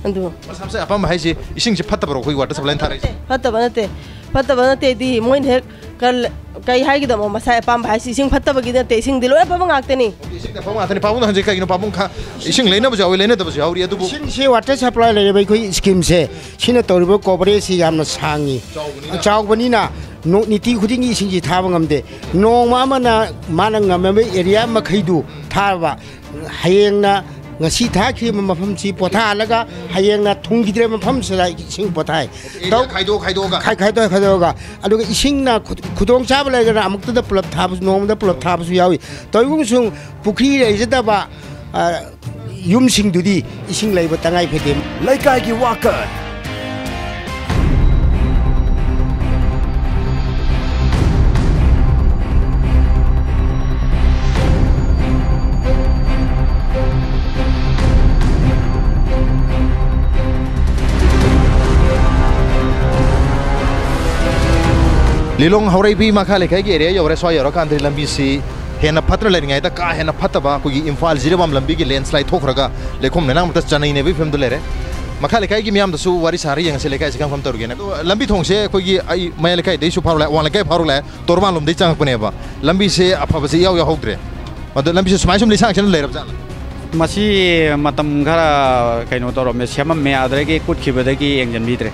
ꯑꯗꯨ ꯃꯁꯥ ꯃꯁꯥ ꯑꯄꯥꯝꯕ ꯍꯥꯏꯁꯦ, ꯏꯁꯤꯡꯁꯦ ꯐꯠꯇꯕ꯭ꯔꯣ ꯑꯩꯈꯣꯏ ꯋꯥꯇꯔ ꯁꯄ꯭ꯂꯥꯏꯅ ꯊꯥꯔꯛꯏꯁꯦ? ꯐꯠꯇꯕ ꯅꯠꯇꯦ, ꯐꯠꯇꯕ ꯅꯠꯇꯦꯗꯤ ꯃꯣꯏꯅ ꯍꯦꯛ ꯀꯔ- ꯀꯩ ꯍꯥꯏꯒꯗꯕꯅꯣ, ꯃꯁꯥ ꯑꯄꯥꯝꯕ ꯍꯥꯏꯁꯤ ꯏꯁꯤꯡ ꯐꯠꯇꯕꯒꯤ ꯅꯠꯇꯦ, ꯏꯁꯤꯡꯗꯤ ꯂꯣꯏ ꯑꯐꯕ ꯉꯥꯛꯇꯅꯤ꯫ ꯏꯁꯤꯡꯗꯤ ꯑꯐꯕ ꯉꯥꯛꯇꯅꯤ꯫ ꯄꯥꯕꯨꯡꯗ ꯍꯪꯖꯩ, ꯀꯩꯒꯤꯅꯣ ꯄꯥꯕꯨꯡ ꯈ-, ꯏꯁꯤꯡ ꯂꯩꯅꯕꯁꯨ ꯌꯥꯎꯏ, ꯂꯩꯅꯗꯕꯁꯨ ꯌꯥꯎꯔꯤ, ꯑꯗꯨꯕꯨ ꯏꯁꯤꯡꯁꯤ ꯋꯥꯇꯔ ꯁꯄ꯭ꯂꯥꯏ ꯂꯩꯔꯕ ꯑꯩꯈꯣꯏ ꯁ꯭ꯀꯤꯝꯁꯦ, ꯁꯤꯅ ꯇꯧꯔꯤꯕ ꯀꯣꯚꯔꯦꯖꯁꯤ ꯌꯥꯝꯅ ꯁꯥꯡꯉꯤ꯫ ꯆꯥꯎꯕꯅꯤꯅ ꯅꯣ- ꯅꯤꯇꯤ ꯈꯨꯗꯤꯡꯒꯤ ꯏꯁꯤꯡꯁꯤ ꯊꯥꯕ ꯉꯝꯗꯦ꯫ ꯅꯣꯡꯃ ꯑꯃꯅ ꯃꯥꯅ ꯉꯝꯃꯕ ꯑꯦꯔꯤꯌꯥ ꯃꯈꯩꯗꯨ ꯊꯥꯕ, ꯍꯌꯦꯡꯅ ꯉꯁꯤ ꯊꯥꯈ꯭ꯔꯤꯕ ꯃꯐꯝꯁꯤ ꯄꯣꯊꯥꯍꯜꯂꯒ ꯍꯌꯦꯡꯅ ꯊꯨꯡꯈꯤꯗ꯭ꯔꯦ ꯃꯐꯝꯁꯤꯗ ꯏꯁꯤꯡ ꯄꯣꯊꯥꯏ꯫ area ꯇꯧ- ꯈꯥꯏꯗꯣꯛ ꯈꯥꯏꯗꯣꯛꯑꯒ꯫ ꯈꯥꯏ-, ꯈꯥꯏꯗꯣꯛ ꯈꯥꯏꯗꯣꯛꯑꯒ꯫ ꯑꯗꯨꯒ ꯏꯁꯤꯡꯅ ꯈꯨ-, ꯈꯨꯗꯣꯡꯆꯥꯕ ꯂꯩꯔꯒꯅ ꯑꯃꯨꯛꯇꯗ ꯄꯨꯂꯞ ꯊꯥꯕꯁꯨ, ꯅꯣꯡꯃꯗ ꯄꯨꯂꯞ ꯊꯥꯕꯁꯨ ꯌꯥꯎꯏ꯫ ꯇꯧꯏꯒꯨꯝꯁꯨꯡ ꯄꯨꯈ꯭ꯔꯤ ꯂꯩꯖꯗꯕ, ꯑ, ꯌꯨꯝꯁꯤꯡꯗꯨꯗꯤ ꯏꯁꯤꯡ ꯂꯩꯕ ꯇꯉꯥꯏ ꯐꯗꯦ꯫ ꯂꯩꯀꯥꯏꯒꯤ ꯋꯥꯀꯠ꯫ ꯂꯤꯂꯣꯡ ꯍꯥꯎꯔꯩꯕꯤ ꯃꯈꯥ ꯂꯩꯀꯥꯏꯒꯤ area ꯌꯧꯔꯦ꯫ ꯁ꯭ꯋꯥꯏ ꯌꯧꯔꯀꯥꯟꯗꯗꯤ ꯂꯝꯕꯤꯁꯤ ꯍꯦꯟꯅ ꯐꯠꯇ꯭ꯔ ꯂꯩꯔꯤꯉꯩꯗ ꯀꯥ ꯍꯦꯟꯅ ꯐꯠꯇꯕ ꯑꯩꯈꯣꯏꯒꯤ ꯏꯝꯐꯥꯜ ꯖꯤꯔꯤꯕꯥꯝ ꯂꯝꯕꯤꯒꯤ landslide ꯊꯣꯛꯈ꯭ꯔꯒ ꯂꯩꯈꯣꯝ ꯂꯩꯅꯥꯡ ꯃꯔꯛꯇ ꯆꯅꯩꯅꯕꯒꯤ ꯐꯤꯕꯝꯗ ꯂꯩꯔꯦ꯫ ꯃꯈꯥ ꯂꯩꯀꯥꯏꯒꯤ ꯃꯤꯌꯥꯝꯗꯁꯨ ꯋꯥꯔꯤ ꯁꯥꯔ ꯌꯦꯡꯉꯁꯤ, ꯂꯩꯀꯥꯏꯁꯤ ꯀꯔꯝ ꯀꯔꯝ ꯇꯧꯔꯤꯒꯦꯅ꯫ ꯑꯗꯣ ꯂꯝꯕꯤ ꯊꯣꯡꯁꯦ ꯑꯩꯈꯣꯏꯒꯤ ꯑꯩ ꯃꯌꯥꯏ ꯂꯩꯀꯥꯏꯗꯩꯁꯨ ꯐꯥꯎꯔ ꯂꯥꯛꯑꯦ, ꯑꯋꯥꯡ ꯂꯩꯀꯥꯏ ꯐꯥꯎꯔ ꯂꯥꯛꯑꯦ, ꯇꯣꯔꯕꯥꯟ ꯂꯣꯝꯗꯩ ꯆꯪꯉꯛꯄꯅꯦꯕ꯫ ꯂꯝꯕꯤꯁꯦ ꯑꯐꯕꯁꯦ ꯏꯌꯥꯎ ꯌꯥꯎꯍꯧꯗ꯭ꯔꯦ꯫ ꯑꯗꯣ ꯂꯝꯕꯤꯁꯦ ꯁꯨꯃꯥꯏ ꯁꯨꯝ ꯂꯩꯁꯥꯡ ꯁꯤꯅ ꯂꯩꯔꯕ ꯖꯥꯠꯂ? ꯃꯁꯤ ꯃꯇꯝ ꯈꯔ ꯀꯩꯅꯣ ꯇꯧꯔꯝꯃꯦ, ꯁꯦꯝꯃꯝꯃꯦ, ꯑꯗꯨꯗꯒꯤ ꯀꯨꯠꯈꯤꯕꯗꯒꯤ ꯌꯦꯡꯁꯤꯟꯕꯤꯗ꯭ꯔꯦ꯫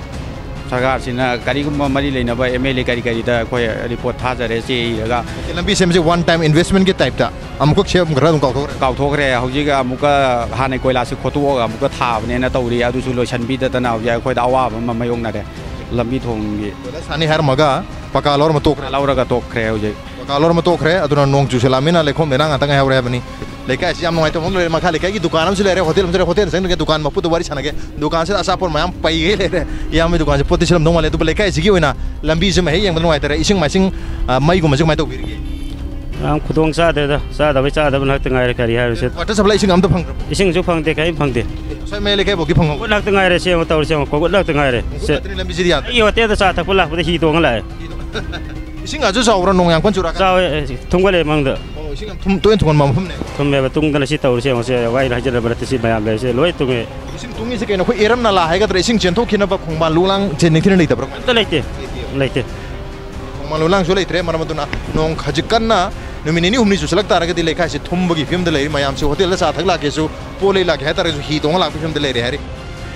ꯁꯔꯀꯥꯔꯁꯤꯅ ꯀꯔꯤꯒꯨꯝꯕ ꯃꯔꯤ ꯂꯩꯅꯕ MLA ꯀꯔꯤ ꯀꯔꯤꯗ ꯑꯩꯈꯣꯏ report ꯊꯥꯖꯔꯦ, ꯆꯦ ꯏꯔꯒ꯫ ꯂꯝꯕꯤ ꯁꯦꯝꯕꯁꯦ one time investment ꯀꯤ type ꯇ ꯑꯃꯨꯛꯈꯛ ꯁꯦꯝꯈ꯭ꯔ ꯑꯗꯨꯝ ꯀꯥꯎꯊꯣꯛꯈ꯭ꯔꯦ? ꯀꯥꯎꯊꯣꯛꯈ꯭ꯔꯦ꯫ ꯍꯧꯖꯤꯛ ꯑꯃꯨꯛꯀ ꯍꯥꯟꯅ ꯀꯣꯏꯂꯥꯁꯁꯤ ꯈꯣꯠꯇꯣꯛꯑꯒ ꯑꯃꯨꯛꯀ ꯊꯥꯕꯅꯦꯅ ꯇꯧꯔꯤ, ꯑꯗꯨꯁꯨ ꯂꯣꯏꯁꯤꯟꯕꯤꯗꯗꯅ ꯍꯧꯖꯤꯛ ꯑꯩꯈꯣꯏꯗ ꯑꯋꯥꯕ ꯑꯃ ꯃꯥꯌꯣꯛꯅꯔꯦ ꯂꯝꯕꯤ ꯊꯣꯡꯒꯤ꯫ ꯀꯣꯏꯂꯥꯁ ꯊꯥꯅꯤ ꯍꯥꯏꯔꯝꯃꯒ ꯄꯀꯥ ꯂꯧꯔꯝꯃ ꯇꯣꯛꯈ꯭ꯔꯦ꯫ ꯂꯧꯔꯒ ꯇꯣꯛꯈ꯭ꯔꯦ ꯍꯧꯖꯤꯛ꯫ ꯄꯀꯥ ꯂꯧꯔꯝꯃ ꯇꯣꯛꯈ꯭ꯔꯦ꯫ ꯑꯗꯨꯅ ꯅꯣꯡ ꯆꯨꯁꯜꯂꯛꯑꯃꯤꯅ ꯂꯩꯈꯣꯝ ꯂꯩꯅꯥꯡ ꯉꯥꯛꯇ ꯉꯥꯏꯍꯧꯔꯦ ꯍꯥꯏꯕꯅꯤ꯫ ꯂꯩꯀꯥꯏꯁꯤ ꯌꯥꯝ ꯅꯨꯡꯉꯥꯏꯇꯕ ꯑꯃ ꯂꯩꯔꯦ꯫ ꯃꯈꯥ ꯂꯩꯀꯥꯏꯒꯤ ꯗꯨꯀꯥꯟ ꯑꯃꯁꯨ ꯂꯩꯔꯦ, ꯍꯣꯇꯦꯜ ꯑꯃꯁꯨ ꯂꯩꯔꯦ꯫ ꯍꯣꯇꯦꯜꯗ ꯆꯪꯗ꯭ꯔꯤꯉꯩ ꯗꯨꯀꯥꯟ ꯃꯄꯨꯗ ꯋꯥꯔꯤ ꯁꯥꯟꯅꯒꯦ꯫ ꯗꯨꯀꯥꯟꯁꯤꯗ ꯑꯆꯥꯄꯣꯠ ꯃꯌꯥꯝ ꯄꯩꯒꯩ ꯂꯩꯔꯦ꯫ ꯏꯌꯥꯝꯕꯒꯤ ꯗꯨꯀꯥꯟꯁꯦ ꯄꯣꯠꯇꯤ ꯁꯤꯠꯂꯝꯗꯧ ꯃꯥꯜꯂꯦ, ꯑꯗꯨꯕꯨ ꯂꯩꯀꯥꯏꯁꯤꯒꯤ ꯑꯣꯏꯅ ꯂꯝꯕꯤꯁꯤꯃ ꯍꯦꯛ ꯌꯦꯡꯕꯗ ꯅꯨꯡꯉꯥꯏꯇꯔꯦ꯫ ꯏꯁꯤꯡ ꯃꯥꯏꯁꯤꯡ, ꯑ, ꯃꯩꯒꯨꯝꯕꯁꯤ ꯀꯃꯥꯏꯅ ꯇꯧꯕꯤꯔꯤꯒꯦ? ꯌꯥꯝ ꯈꯨꯗꯣꯡ ꯆꯥꯗ꯭ꯔꯦꯗ, ꯆꯥꯗꯕꯩ ꯆꯥꯗꯕ ꯉꯥꯛꯇ ꯉꯥꯏꯔꯦ, ꯀꯔꯤ ꯍꯥꯏꯔꯨꯁꯦ? Water supply ꯏꯁꯤꯡ ꯑꯝꯇ ꯐꯪꯗ꯭ꯔꯕꯣ? ꯏꯁꯤꯡꯁꯨ ꯐꯪꯗꯦ, ꯀꯔꯤꯝ ꯐꯪꯗꯦ꯫ ꯉꯁꯥꯏ ꯃꯌꯥꯏ ꯂꯩꯀꯥꯏꯐꯥꯎꯗꯤ ꯐꯪꯍꯧ? ꯀꯣꯠ ꯉꯥꯛꯇ ꯉꯥꯏꯔꯦ, ꯁꯦꯡꯕ ꯇꯧꯔꯤꯁꯦ ꯌꯦꯡꯉꯣ, ꯀꯣꯠ ꯉꯥꯛꯇ ꯉꯥꯏꯔꯦ꯫ ꯀꯣꯠ ꯁꯦ-, ꯉꯥꯛꯇꯅꯤ ꯂꯝꯕꯤꯁꯤꯗꯤ ꯌꯥꯗ꯭ꯔꯦ꯫ ꯑꯩꯒꯤ ꯍꯣꯇꯦꯜꯗ ꯆꯥ ꯊꯛꯄ ꯂꯥꯛꯄꯗ ꯍꯤ ꯇꯣꯡꯉ ꯂꯥꯛꯑꯦ꯫ ꯏꯁꯤꯡ ꯑꯗꯨ ꯆꯥꯎꯕ꯭ꯔꯥ ꯅꯣꯡ ꯌꯥꯝ ꯀꯟꯅ ꯆꯨꯔꯛꯑꯀꯥꯟꯗ? ꯆꯥꯎꯋꯦ, ꯑꯦ, ꯊꯨꯝꯒꯠꯂꯦ ꯃꯅꯨꯡꯗ꯫ ꯑꯣ, ꯏꯁꯤꯡ ꯌꯥꯝ ꯊꯨꯝ-, ꯇꯣꯏꯅ ꯊꯨꯝꯒꯟꯕ ꯃꯐꯝꯅꯦ꯫ ꯊꯨꯝꯃꯦꯕ, ꯇꯨꯡꯗꯅ ꯁꯤ ꯇꯧꯔꯤꯁꯦ ꯌꯦꯡꯉꯣ, ꯁꯦ, ꯋꯥꯏ ꯍꯥꯏꯖꯤꯟꯅꯕ ꯅꯠꯇꯦ, ꯁꯤ ꯃꯌꯥꯝ ꯂꯩꯔꯤꯁꯦ ꯂꯣꯏ ꯊꯨꯝꯃꯦ꯫ ꯏꯁꯤꯡ ꯇꯨꯡꯉꯤꯁꯦ ꯀꯩꯅꯣ? ꯑꯩꯈꯣꯏ ꯏꯔꯝ ꯅꯂꯥ ꯍꯥꯏꯒꯗ꯭ꯔꯥ, ꯏꯁꯤꯡ ꯆꯦꯟꯊꯣꯛꯈꯤꯅꯕ ꯈꯣꯡꯕꯥꯟ ꯂꯣꯛꯂꯥꯡ ꯆꯦꯟ ꯅꯤꯡꯊꯤꯅ ꯂꯩꯇꯕ꯭ꯔꯥ? ꯑꯝꯇ ꯂꯩꯇꯦ꯫ ꯂꯩꯇꯦ꯫ ꯈꯣꯡꯕꯥꯟ ꯂꯣꯛꯂꯥꯡꯁꯨ ꯂꯩꯇ꯭ꯔꯦ, ꯃꯔꯝ ꯑꯗꯨꯅ ꯅꯣꯡ ꯈꯖꯤꯛ ꯀꯟꯅ ꯅꯨꯃꯤꯠ ꯅꯤꯅꯤ ꯍꯨꯝꯅꯤ ꯆꯨꯁꯜꯂꯛ ꯇꯥꯔꯒꯗꯤ ꯂꯩꯀꯥꯏꯁꯤ ꯊꯨꯝꯕꯒꯤ ꯐꯤꯕꯝꯗ ꯂꯩꯔꯤ꯫ ꯃꯌꯥꯝꯁꯤ ꯍꯣꯇꯦꯜꯗ ꯆꯥ ꯊꯛ ꯂꯥꯛꯀꯦꯁꯨ, ꯄꯣꯠ ꯂꯩ ꯂꯥꯛꯀꯦ ꯍꯥꯏ ꯇꯥꯔꯒꯁꯨ ꯍꯤ ꯇꯣꯡꯉ ꯂꯥꯛꯄꯒꯤ ꯐꯤꯕꯝꯗ ꯂꯩꯔꯦ ꯍꯥꯏꯔꯤ꯫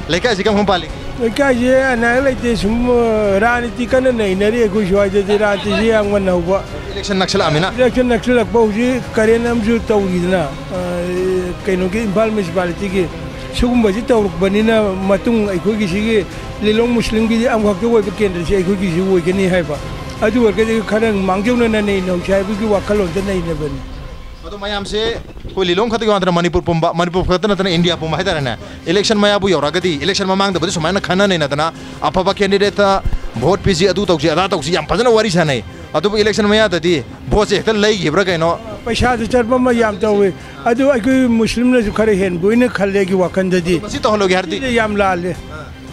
ꯂꯩꯀꯥꯏꯁꯤ ꯀꯔꯝ ꯀꯔꯝ ꯄꯥꯜꯂꯤ? ꯂꯩꯀꯥꯏꯁꯦ ꯑꯅꯥ ꯑꯌꯦꯛ ꯂꯩꯇꯦ, ꯁꯨꯝ, ꯑ, ꯔꯥꯖꯅꯤꯇꯤ ꯀꯟꯅ ꯅꯩꯅꯔꯤ ꯑꯩꯈꯣꯏ ꯁ꯭ꯋꯥꯏꯗꯗꯤ, ꯔꯥꯖꯅꯤꯇꯤꯁꯤ ꯌꯥꯝ ꯉꯟꯅ ꯍꯧꯕ꯫ ꯏꯂꯦꯛꯁꯟ ꯅꯛꯁꯤꯜꯂꯛꯑꯃꯤꯅ? ꯏꯂꯦꯛꯁꯟ ꯅꯛꯁꯤꯜꯂꯛꯄ ꯍꯧꯖꯤꯛ ꯀꯔꯦꯟ ꯑꯃꯁꯨ ꯇꯧꯔꯤꯗꯅ, ꯑ, ꯀꯩꯅꯣꯒꯤ ꯏꯝꯐꯥꯜ ꯃ꯭ꯌꯨꯅꯤꯁꯤꯄꯥꯂꯤꯇꯤꯒꯤ꯫ ꯁꯤꯒꯨꯝꯕꯁꯤ ꯇꯧꯔꯛꯄꯅꯤꯅ ꯃꯇꯨꯡ ꯑꯩꯈꯣꯏꯒꯤ ꯁꯤꯒꯤ ꯂꯤꯂꯣꯡ ꯃꯨꯁꯂꯤꯝꯒꯤꯗꯤ ꯑꯃꯈꯛꯇ ꯑꯣꯏꯕ ꯀꯦꯟꯗ꯭ꯔꯁꯤ ꯑꯩꯈꯣꯏꯒꯤꯁꯤ ꯑꯣꯏꯒꯅꯤ ꯍꯥꯏꯕ꯫ ꯑꯗꯨ ꯑꯣꯏꯔꯒꯗꯤ ꯈꯔ ꯃꯥꯡꯖꯧꯅꯅ ꯅꯩꯅꯍꯧꯁꯤ ꯍꯥꯏꯕꯒꯤ ꯋꯥꯈꯜꯂꯣꯟꯗ ꯅꯩꯅꯕꯅꯤ꯫ ꯑꯗꯣ ꯃꯌꯥꯝꯁꯦ ꯑꯩꯈꯣꯏ ꯂꯤꯂꯣꯡ ꯈꯛꯇꯒꯤ ꯋꯥ ꯅꯠꯇꯅ ꯃꯅꯤꯄꯨꯔ ꯄꯨꯝꯕ, ꯃꯅꯤꯄꯨꯔ ꯈꯛꯇ ꯅꯠꯇꯅ ꯏꯟꯗꯤꯌꯥ ꯄꯨꯝꯕ ꯍꯥꯏꯇꯥꯔꯦꯅꯦ, ꯏꯂꯦꯛꯁꯟ ꯃꯌꯥꯕꯨ ꯌꯧꯔꯛꯑꯒꯗꯤ, ꯏꯂꯦꯛꯁꯟ ꯃꯃꯥꯡꯗꯕꯨꯗꯤ ꯁꯨꯃꯥꯏꯅ ꯈꯟꯅ ꯅꯩꯅꯗꯅ ꯑꯐꯕ ꯀꯦꯟꯗꯤꯗꯦꯠꯇ ꯚꯣꯠ ꯄꯤꯁꯤ, ꯑꯗꯨ ꯇꯧꯁꯤ, ꯑꯗꯥ ꯇꯧꯁꯤ ꯌꯥꯝ ꯐꯖꯅ ꯋꯥꯔꯤ ꯁꯥꯟꯅꯩ꯫ ꯑꯗꯨꯕꯨ ꯏꯂꯦꯛꯁꯟ ꯃꯌꯥꯗꯗꯤ ꯚꯣꯠꯁꯦ ꯍꯦꯛꯇ ꯂꯩꯈꯤꯕ꯭ꯔꯥ ꯀꯩꯅꯣ? ꯄꯩꯁꯥꯁꯨ ꯆꯠꯄ ꯑꯃ ꯌꯥꯝ ꯇꯧꯋꯤ꯫ ꯑꯗꯨ ꯑꯩꯈꯣꯏ ꯃꯨꯁꯂꯤꯝꯅꯁꯨ ꯈꯔ ꯍꯦꯟꯕꯣꯏꯅ ꯈꯜꯂꯦ ꯑꯩꯒꯤ ꯋꯥꯈꯜꯗꯗꯗꯤ꯫ ꯃꯁꯤ ꯇꯧꯍꯜꯂꯣꯏꯒꯦ ꯍꯥꯏꯔꯗꯤ? ꯁꯤꯁꯦ ꯌꯥꯝ ꯂꯥꯜꯂꯦ꯫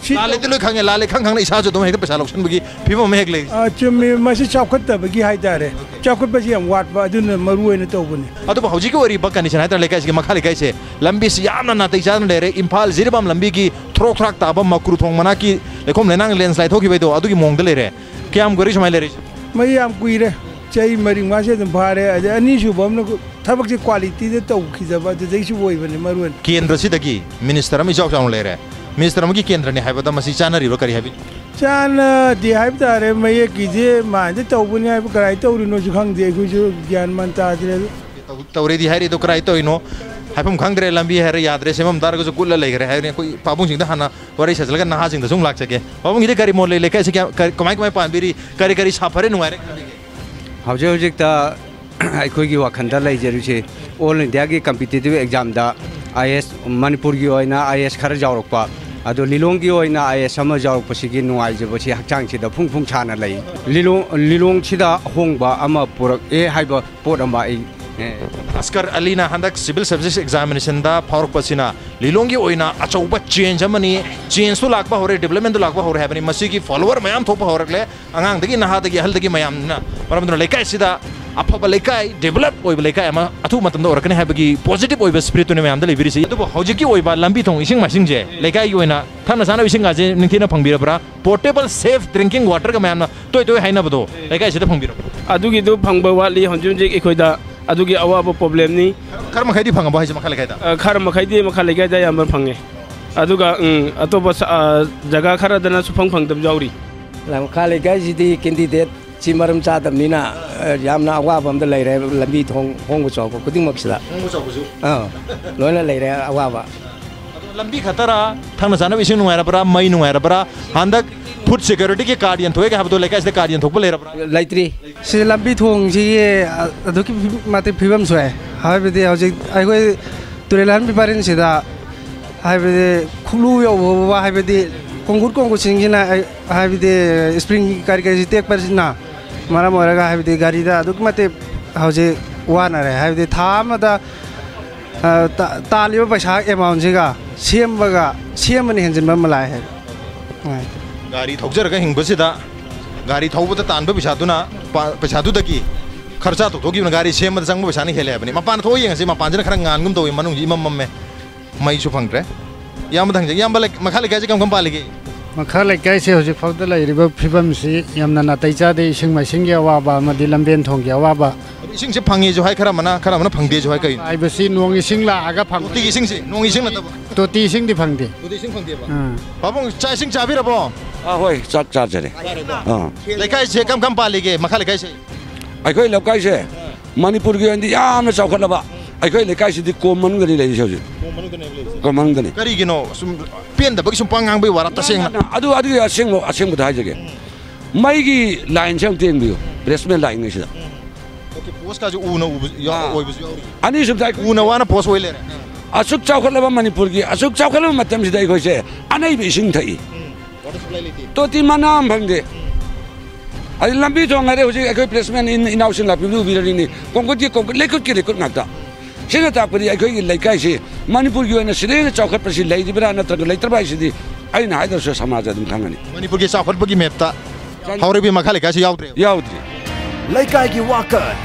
ꯁꯤ ꯂꯥꯜꯂꯦꯗꯤ ꯂꯣꯏ ꯈꯪꯉꯦ, ꯂꯥꯜꯂꯦ ꯈꯪ ꯈꯪꯅ ꯏꯁꯥꯁꯨ ꯑꯗꯨꯝ ꯍꯦꯛꯇ ꯄꯩꯁꯥ ꯂꯧꯁꯟꯕꯒꯤ ꯐꯤꯕꯝ ꯑꯃ ꯍꯦꯛ ꯂꯩ꯫ ꯑ, ꯆꯨꯝꯃꯤ, ꯃꯁꯤ ꯆꯥꯎꯈꯠꯇꯕꯒꯤ ꯍꯥꯏꯇꯥꯔꯦ꯫ ꯆꯥꯎꯈꯠꯄꯁꯤ ꯌꯥꯝ ꯋꯥꯠꯄ, ꯑꯗꯨꯅ ꯃꯔꯨ ꯑꯣꯏꯅ ꯇꯧꯕꯅꯤ꯫ ꯑꯗꯨꯕꯨ ꯍꯧꯖꯤꯛꯀꯤ ꯑꯣꯏꯔꯤꯕ ꯀꯟꯗꯤꯁꯟ ꯍꯥꯏꯇꯥꯔꯦ, ꯂꯩꯀꯥꯏꯁꯤꯒꯤ ꯃꯈꯥ ꯂꯩꯀꯥꯏꯁꯦ ꯂꯝꯕꯤꯁꯤ ꯌꯥꯝꯅ ꯅꯥꯇꯩ ꯆꯥꯗꯅ ꯂꯩꯔꯦ꯫ ꯏꯝꯐꯥꯜ ꯖꯤꯔꯤꯕꯥꯝ ꯂꯝꯕꯤꯒꯤ ꯊꯣꯔꯣꯛ ꯊꯔꯥꯛ ꯇꯥꯕ ꯃꯀ꯭ꯔꯨ ꯊꯣꯡ ꯃꯅꯥꯛꯀꯤ ꯂꯩꯈꯣꯝ ꯂꯩꯅꯥꯡ ꯂꯦꯟꯁ꯭ꯂꯥꯏꯠ ꯊꯣꯛꯈꯤꯕꯩꯗꯣ, ꯑꯗꯨꯒꯤ ꯃꯑꯣꯡꯗ ꯂꯩꯔꯦ꯫ ꯀꯌꯥꯝ ꯀꯨꯏꯔꯦ ꯁꯨꯃꯥꯏꯅ ꯂꯩꯔꯤꯁꯦ? ꯃꯩ ꯌꯥꯝ ꯀꯨꯏꯔꯦ, ꯆꯍꯤ ꯃꯔꯤ ꯃꯉꯥꯁꯦ ꯑꯗꯨꯝ ꯐꯥꯔꯦ꯫ ꯑꯗꯩ ꯑꯅꯤꯁꯨꯕ ꯑꯃꯅ ꯊꯕꯛꯁꯦ ꯀ꯭ꯋꯥꯂꯤꯇꯤꯗ ꯇꯧꯈꯤꯗꯕ, ꯑꯗꯨꯗꯒꯤꯁꯨ ꯑꯣꯏꯕꯅꯦ ꯃꯔꯨ ꯑꯣꯏꯅ꯫ ꯀꯦꯟꯗ꯭ꯔꯁꯤꯗꯒꯤ ꯃꯤꯅꯤꯁꯇꯔ ꯑꯃ ꯏꯆꯥꯎ ꯆꯥꯎꯅ ꯂꯩꯔꯦ꯫ ꯃꯤꯅꯤꯁꯇꯔ ꯑꯃꯒꯤ ꯀꯦꯟꯗ꯭ꯔꯅꯤ ꯍꯥꯏꯕꯗ ꯃꯁꯤ ꯆꯥꯟꯅꯔꯤꯕ꯭ꯔꯥ, ꯀꯔꯤ ꯍꯥꯏꯕꯤꯅꯤ? ꯆꯥꯟꯅꯗꯦ ꯍꯥꯏꯕ ꯇꯥꯔꯦ꯫ ꯃꯌꯦꯛꯀꯤꯁꯦ ꯃꯥꯅꯗꯤ ꯇꯧꯕꯅꯤ ꯍꯥꯏꯕ, ꯀꯗꯥꯏ ꯇꯧꯔꯤꯅꯣꯁꯨ ꯈꯪꯗꯦ, ꯑꯩꯈꯣꯏꯁꯨ ꯒ꯭ꯌꯥꯟ ꯃꯥꯟ ꯇꯥꯗ꯭ꯔꯦ꯫ ꯇꯧ-, ꯇꯧꯔꯦꯗꯤ ꯍꯥꯏꯔꯤ, ꯑꯗꯣ ꯀꯗꯥꯏ ꯇꯧꯔꯤꯅꯣ ꯍꯥꯏꯐꯝ ꯈꯪꯗ꯭ꯔꯦ꯫ ꯂꯝꯕꯤ ꯍꯥꯏꯔꯦ ꯌꯥꯗ꯭ꯔꯦ, ꯁꯦꯝꯃꯝ ꯇꯥꯔꯒꯁꯨ ꯀꯨꯠꯂ ꯂꯩꯈ꯭ꯔꯦ ꯍꯥꯏꯕꯅꯤ꯫ ꯑꯩꯈꯣꯏ ꯄꯥꯕꯨꯡꯁꯤꯡꯗ ꯍꯥꯟꯅ ꯋꯥꯔꯤ ꯁꯥꯖꯤꯜꯂꯒ ꯅꯍꯥꯁꯤꯡꯗꯁꯨ ꯑꯃꯨꯛ ꯂꯥꯛꯆꯒꯦ꯫ ꯄꯥꯕꯨꯡꯒꯤꯗꯤ ꯀꯔꯤ ꯃꯣꯠ ꯂꯩ? ꯂꯩꯀꯥꯏꯁꯤ ꯀꯌꯥ-, ꯀ-, ꯀꯃꯥꯏ ꯀꯃꯥꯏ ꯄꯥꯟꯕꯤꯔꯤ? ꯀꯔꯤ ꯀꯔꯤ ꯁꯥꯐꯔꯦ, ꯅꯨꯡꯉꯥꯏꯔꯦ? ꯍꯧꯖꯤꯛ ꯍꯧꯖꯤꯛꯇ ꯑꯩꯈꯣꯏꯒꯤ ꯋꯥꯈꯜꯗ ꯂꯩꯖꯔꯤꯁꯦ, ꯑꯣꯜ ꯏꯟꯗꯤꯌꯥꯒꯤ ꯀꯝꯄꯤꯇꯤꯇꯤꯚ ꯑꯦꯛꯖꯥꯝꯗ ꯑꯥꯏ ꯑꯦꯁ, ꯃꯅꯤꯄꯨꯔꯒꯤ ꯑꯣꯏꯅ ꯑꯥꯏ ꯑꯦꯁ ꯈꯔ ꯌꯥꯎꯔꯛꯄ, ꯑꯗꯣ ꯂꯤꯂꯣꯡꯒꯤ ꯑꯣꯏꯅ ꯑꯥꯏ ꯑꯦꯁ ꯑꯃ ꯌꯥꯎꯔꯛꯄꯁꯤꯒꯤ ꯅꯨꯡꯉꯥꯏꯖꯕꯁꯤ ꯍꯛꯆꯥꯡꯁꯤꯗ ꯐꯨꯡ ꯐꯨꯡ ꯁꯥꯅ ꯂꯩ꯫ ꯂꯤꯂꯣꯡ, ꯂꯤꯂꯣꯡꯁꯤꯗ ꯑꯍꯣꯡꯕ ꯑꯃ ꯄꯨꯔꯛꯑꯦ ꯍꯥꯏꯕ ꯄꯣꯠ ꯑꯃ ꯑꯩ, ꯑꯦ, ꯑꯁꯀꯔ ꯑꯂꯤꯅ ꯍꯟꯗꯛ ꯁꯤꯚꯤꯜ ꯁꯔꯚꯤꯁꯦꯁ ꯑꯦꯛꯖꯥꯃꯤꯅꯦꯁꯟꯗ ꯐꯥꯎꯔꯛꯄꯁꯤꯅ ꯂꯤꯂꯣꯡꯒꯤ ꯑꯣꯏꯅ ꯑꯆꯧꯕ ꯆꯦꯟꯖ ꯑꯃꯅꯤ꯫ ꯆꯦꯟꯖꯁꯨ ꯂꯥꯛꯄ ꯍꯧꯔꯦ, ꯗꯤꯕ꯭ꯂꯞꯃꯦꯟꯗꯨ ꯂꯥꯛꯄ ꯍꯧꯔꯦ ꯍꯥꯏꯕꯅꯤ꯫ ꯃꯁꯤꯒꯤ ꯐꯣꯂꯣꯋꯔ ꯃꯌꯥꯝ ꯊꯣꯛꯄ ꯍꯧꯔꯛꯂꯦ, ꯑꯉꯥꯡꯗꯒꯤ ꯅꯍꯥꯗꯒꯤ ꯑꯍꯜꯗꯒꯤ ꯃꯌꯥꯝꯅ꯫ ꯃꯔꯝ ꯑꯗꯨꯅ ꯂꯩꯀꯥꯏꯁꯤꯗ ꯑꯐꯕ ꯂꯩꯀꯥꯏ, ꯗꯤꯕ꯭ꯂꯞ ꯑꯣꯏꯕ ꯂꯩꯀꯥꯏ ꯑꯃ ꯑꯊꯨꯕ ꯃꯇꯝꯗ ꯑꯣꯏꯔꯛꯀꯅꯤ ꯍꯥꯏꯕꯒꯤ ꯄꯣꯖꯤꯇꯤꯚ ꯑꯣꯏꯕ ꯁ꯭ꯄꯤꯔꯤꯠꯇꯨꯅꯤ ꯃꯌꯥꯝꯗ ꯂꯩꯕꯤꯔꯤꯁꯤ꯫ ꯑꯗꯨꯕꯨ ꯍꯧꯖꯤꯛꯀꯤ ꯑꯣꯏꯕ ꯂꯝꯕꯤ ꯊꯣꯡ, ꯏꯁꯤꯡ ꯃꯥꯏꯁꯤꯡꯁꯦ ꯂꯩꯀꯥꯏꯒꯤ ꯑꯣꯏꯅ ꯊꯛꯅ ꯆꯥꯅꯕ ꯏꯁꯤꯡꯒꯁꯦ ꯅꯤꯡꯊꯤꯅ ꯐꯪꯕꯤꯔꯕ꯭ꯔꯥ? ꯄꯣꯔꯇꯦꯕꯜ ꯁꯦꯐ ꯗ꯭ꯔꯤꯡꯀꯤꯡ ꯋꯥꯇꯔꯒ ꯃꯌꯥꯝꯅ ꯇꯣꯏ ꯇꯣꯏ ꯍꯥꯏꯅꯕꯗꯣ ꯂꯩꯀꯥꯏꯁꯤꯗ ꯐꯪꯕꯤꯔꯕ꯭ꯔꯥ? ꯑꯗꯨꯒꯤꯗꯨ ꯐꯪꯕ ꯋꯥꯠꯂꯤ꯫ ꯍꯧꯖꯤꯛ ꯍꯧꯖꯤꯛ ꯑꯩꯈꯣꯏꯗ ꯑꯗꯨꯒꯤ ꯑꯋꯥꯕ ꯄ꯭ꯔꯣꯕ꯭ꯂꯦꯝꯅꯤ꯫ ꯈꯔ ꯃꯈꯩꯗꯤ ꯐꯪꯉꯕꯣ ꯍꯥꯏꯁꯦ ꯃꯈꯥ ꯂꯩꯀꯥꯏꯗ? ꯑ, ꯈꯔ ꯃꯈꯩꯗꯤ ꯃꯈꯥ ꯂꯩꯀꯥꯏꯗ ꯑꯌꯥꯝꯕ ꯐꯪꯉꯦ꯫ ꯑꯗꯨꯒ, ꯎꯝ, ꯑꯇꯣꯞꯄ ꯁ-, ꯑ, ꯖꯒꯥ ꯈꯔꯗꯅ ꯁꯨꯐꯪ ꯐꯪꯗꯕ ꯌꯥꯎꯔꯤ꯫ ꯂꯝꯈꯥ ꯂꯩꯀꯥꯏꯁꯤꯗꯤ candidate ꯁꯤ ꯃꯔꯝ ꯆꯥꯗꯕꯅꯤꯅ, ꯑ, ꯌꯥꯝꯅ ꯑꯋꯥꯕ ꯑꯃꯗ ꯂꯩꯔꯦ, ꯂꯝꯕꯤ ꯊꯣꯡ ꯍꯣꯡꯕ ꯆꯥꯎꯕ ꯈꯨꯗꯤꯡꯃꯛꯁꯤꯗ꯫ ꯍꯣꯡꯕ ꯆꯥꯎꯕꯁꯨ? ꯑꯥ, ꯂꯣꯏꯅ ꯂꯩꯔꯦ ꯑꯋꯥꯕ꯫ ꯑꯗꯣ ꯂꯝꯕꯤ ꯈꯛꯇꯔꯥ, ꯊꯛꯅ ꯆꯥꯅꯕ ꯏꯁꯤꯡ ꯅꯨꯡꯉꯥꯏꯔꯕ꯭ꯔꯥ, ꯃꯩ ꯅꯨꯡꯉꯥꯏꯔꯕ꯭ꯔꯥ? ꯍꯟꯗꯛ food security ꯒꯤ card ꯌꯦꯟꯊꯣꯛꯑꯦꯒ ꯍꯥꯏꯕꯗꯣ ꯂꯩꯀꯥꯏꯁꯤꯗ card ꯌꯦꯟꯊꯣꯛꯄ ꯂꯩꯔꯕ꯭ꯔꯥ? ꯂꯩꯇ꯭ꯔꯤ꯫ ꯁꯤ ꯂꯝꯕꯤ ꯊꯣꯡꯁꯤꯒꯤ, ꯑ, ꯑꯗꯨꯛꯀꯤ ꯐꯤ-, ꯃꯇꯤꯛ ꯐꯤꯕꯝ ꯁꯣꯛꯑꯦ꯫ ꯍꯥꯏꯕꯗꯤ ꯍꯧꯖꯤꯛ ꯑꯩꯈꯣꯏ ꯇꯨꯔꯦꯜ ꯂꯥꯟꯕꯤ ꯄꯔꯤꯡꯁꯤꯗ ꯍꯥꯏꯕꯗꯤ ꯈꯨꯛꯂꯨ ꯌꯧꯕ ꯍꯥꯏꯕꯗꯤ ꯀꯣꯡꯀꯨꯠ ꯀꯣꯡꯀꯨꯠꯁꯤꯡꯁꯤꯅ, ꯑꯩ, ꯍꯥꯏꯕꯗꯤ spring ꯀꯔꯤ ꯀꯔꯤꯁꯤ ꯇꯦꯛꯄꯁꯤꯅ ꯃꯔꯝ ꯑꯣꯏꯔꯒ ꯍꯥꯏꯕꯗꯤ ꯒꯥꯔꯤꯗ ꯑꯗꯨꯛꯀꯤ ꯃꯇꯤꯛ ꯍꯧꯖꯤꯛ ꯋꯥꯅꯔꯦ꯫ ꯍꯥꯏꯕꯗꯤ ꯊꯥ ꯑꯃꯗ, ꯑ, ꯇꯥ-, ꯇꯥꯜꯂꯤꯕ ꯄꯩꯁꯥ amount ꯁꯤꯒ ꯁꯦꯝꯕꯒ, ꯁꯦꯝꯕꯅ ꯍꯦꯟꯖꯤꯟꯕ ꯑꯃ ꯂꯥꯛꯑꯦ ꯍꯥꯏꯕ꯫ ꯒꯥꯔꯤ ꯊꯧꯖꯔꯒ ꯍꯤꯡꯕꯁꯤꯗ ꯒꯥꯔꯤ ꯊꯧꯕꯗ ꯇꯥꯟꯕ ꯄꯩꯁꯥꯗꯨꯅ, ꯄ-, ꯄꯩꯁꯥꯗꯨꯗꯒꯤ ꯈꯔꯆꯥ ꯇꯧꯊꯣꯛꯈꯤꯕꯅ ꯒꯥꯔꯤ ꯁꯦꯝꯕꯗ ꯆꯪꯕ ꯄꯩꯁꯥꯅ ꯍꯦꯜꯂꯦ ꯍꯥꯏꯕꯅꯤ꯫ ꯃꯄꯥꯟꯗ ꯊꯣꯛꯑ ꯌꯦꯡꯉꯁꯤ, ꯃꯄꯥꯟꯁꯤꯅ ꯈꯔ ꯉꯥꯟꯒꯨꯝ ꯇꯧꯋꯤ, ꯃꯅꯨꯡꯁꯤ ꯏꯃꯝ ꯃꯝꯃꯦ꯫ ꯃꯩꯁꯨ ꯐꯪꯗ꯭ꯔꯦ꯫ ꯏꯌꯥꯝꯕꯗ ꯍꯪꯖꯒꯦ꯫ ꯏꯌꯥꯝꯕ, ꯂꯩ-, ꯃꯈꯥ ꯂꯩꯀꯥꯏꯁꯤ ꯀꯔꯝ ꯀꯔꯝ ꯄꯥꯜꯂꯤꯒꯦ? ꯃꯈꯥ ꯂꯩꯀꯥꯏꯁꯦ ꯍꯧꯖꯤꯛ ꯐꯥꯎꯗ ꯂꯩꯔꯤꯕ ꯐꯤꯕꯝꯁꯤ ꯌꯥꯝꯅ ꯅꯥꯇꯩ ꯆꯥꯗꯦ꯫ ꯏꯁꯤꯡ ꯃꯥꯏꯁꯤꯡꯒꯤ ꯑꯋꯥꯕ ꯑꯃꯗꯤ ꯂꯝꯕꯦꯟ ꯊꯣꯡꯒꯤ ꯑꯋꯥꯕ꯫ ꯑꯗꯨ ꯏꯁꯤꯡꯁꯦ ꯐꯪꯉꯦꯁꯨ ꯍꯥꯏ, ꯈꯔ ꯑꯃꯅ, ꯈꯔ ꯑꯃꯅ ꯐꯪꯗꯦꯁꯨ ꯍꯥꯏ꯫ ꯀꯩꯅꯣ? ꯍꯥꯏꯕꯁꯤ ꯅꯣꯡ ꯏꯁꯤꯡ ꯂꯥꯛꯑꯒ ꯐꯪꯕ꯫ ꯇꯣꯇꯤꯒꯤ ꯏꯁꯤꯡꯁꯦ, ꯅꯣꯡ ꯏꯁꯤꯡ ꯅꯠꯇꯕ? ꯇꯣꯇꯤ ꯏꯁꯤꯡꯗꯤ ꯐꯪꯗꯦ꯫ ꯇꯣꯇꯤ ꯏꯁꯤꯡ ꯐꯪꯗꯦꯕ? ꯑꯥ꯫ ꯄꯥꯕꯨꯡ, ꯆꯥꯛ ꯏꯁꯤꯡ ꯆꯥꯕꯤꯔꯕꯣ? ꯑꯥ, ꯍꯣꯏ, ꯆꯥꯛ ꯆꯥꯖꯔꯦ꯫ ꯆꯥꯔꯦꯀꯣ? ꯑꯥ꯫ ꯂꯩꯀꯥꯏꯁꯦ ꯀꯔꯝ ꯀꯔꯝ ꯄꯥꯜꯂꯤꯒꯦ, ꯃꯈꯥ ꯂꯩꯀꯥꯏꯁꯦ? ꯑꯩꯈꯣꯏ ꯂꯩꯀꯥꯏꯁꯦ ꯃꯅꯤꯄꯨꯔꯒꯤ ꯑꯣꯏꯅꯗꯤ ꯌꯥꯝꯅ ꯆꯥꯎꯈꯠꯂꯕ, ꯑꯩꯈꯣꯏ ꯂꯩꯀꯥꯏꯁꯤꯗꯤ ꯀꯣꯝ ꯃꯅꯨꯡꯗꯅꯤ ꯂꯩꯔꯤꯁꯦ ꯍꯧꯖꯤꯛ꯫ ꯀꯣꯝ ꯃꯅꯨꯡꯗꯅꯦꯕ ꯂꯩꯔꯤꯁꯦ꯫ ꯀꯣꯝ ꯃꯅꯨꯡꯗꯅꯤ꯫ ꯀꯔꯤꯒꯤꯅꯣ ꯁꯨꯝ ꯄꯦꯟꯗꯕꯒꯤ ꯁꯨꯝ ꯄꯉꯥꯡ ꯉꯥꯡꯕꯒꯤ ꯋꯥꯔꯥ, ꯇꯁꯦꯡꯅ? ꯑꯗꯨ, ꯑꯗꯨꯒꯤ ꯑꯁꯦꯡꯕ, ꯑꯁꯦꯡꯕꯗ ꯍꯥꯏꯖꯒꯦ꯫ ꯃꯩꯒꯤ ꯂꯥꯏꯟꯁꯦ ꯑꯃꯨꯛꯇ ꯌꯦꯡꯕꯤꯌꯨ, placement ꯂꯥꯏꯟꯉꯩꯁꯤꯗ꯫ ꯑꯣꯀꯦ, ꯄꯣꯁꯀꯥꯁꯦ ꯎꯅ ꯎꯕ ꯌꯥꯎ-, ꯑꯥ꯫ ꯑꯣꯏꯕꯁꯨ ꯌꯥꯎꯔꯤ꯫ ꯑꯅꯤꯁꯨꯕꯗ ꯑꯩꯈꯣꯏ ꯎꯅ ꯋꯥꯅ ꯄꯣꯁ ꯑꯣꯏ ꯂꯩꯔꯦ꯫ ꯑꯁꯨꯛ ꯆꯥꯎꯈꯠꯂꯕ ꯃꯅꯤꯄꯨꯔꯒꯤ, ꯑꯁꯨꯛ ꯆꯥꯎꯈꯠꯂꯕ ꯃꯇꯝꯁꯤꯗ ꯑꯩꯈꯣꯏꯁꯦ ꯑꯅꯩꯕ ꯏꯁꯤꯡ ꯊꯛꯏ꯫ ꯎꯝ꯫ Water supply ꯂꯩꯇꯦ꯫ ꯇꯣꯇꯤ ꯃꯅꯥ ꯑꯃ ꯐꯪꯗꯦ꯫ ꯑꯗꯩ ꯂꯝꯕꯤ ꯊꯣꯡ ꯍꯥꯏꯔꯦ, ꯍꯧꯖꯤꯛ ꯑꯩꯈꯣꯏ placement ꯏꯟ-, ꯏꯅꯥꯎꯁꯤꯡ ꯂꯥꯛꯄꯤꯕꯗꯨ ꯎꯕꯤꯔꯅꯤꯅꯦ, ꯀꯣꯡꯀꯨꯠꯀꯤ ꯀꯣꯡꯀꯨꯠ, ꯂꯩꯀꯨꯠꯀꯤ ꯂꯩꯀꯨꯠ ꯉꯥꯛꯇ꯫ ꯁꯤꯅ ꯇꯥꯛꯄꯗꯤ ꯑꯩꯈꯣꯏꯒꯤ ꯂꯩꯀꯥꯏꯁꯤ ꯃꯅꯤꯄꯨꯔꯒꯤ ꯑꯣꯏꯅ ꯁꯤꯗꯩ ꯍꯦꯟꯅ ꯆꯥꯎꯈꯠꯄꯁꯤ ꯂꯩꯔꯤꯕ꯭ꯔꯥ ꯅꯠꯇ꯭ꯔꯒ ꯂꯩꯇ꯭ꯔꯕ꯭ꯔꯥ ꯍꯥꯏꯁꯤꯗꯤ ꯑꯩꯅ ꯍꯥꯏꯗ꯭ꯔꯁꯨ ꯁꯃꯥꯖ ꯑꯗꯨꯝ ꯈꯪꯒꯅꯤ꯫ ꯃꯅꯤꯄꯨꯔꯒꯤ ꯆꯥꯎꯈꯠꯄꯒꯤ map ꯇ ꯍꯥꯎꯔꯩꯕꯤ ꯃꯈꯥ ꯂꯩꯀꯥꯏꯁꯤ ꯌꯥꯎꯗ꯭ꯔꯦ꯫ ꯌꯥꯎꯗ꯭ꯔꯤ꯫ ꯂꯩꯀꯥꯏꯒꯤ ꯋꯥꯀꯠ꯫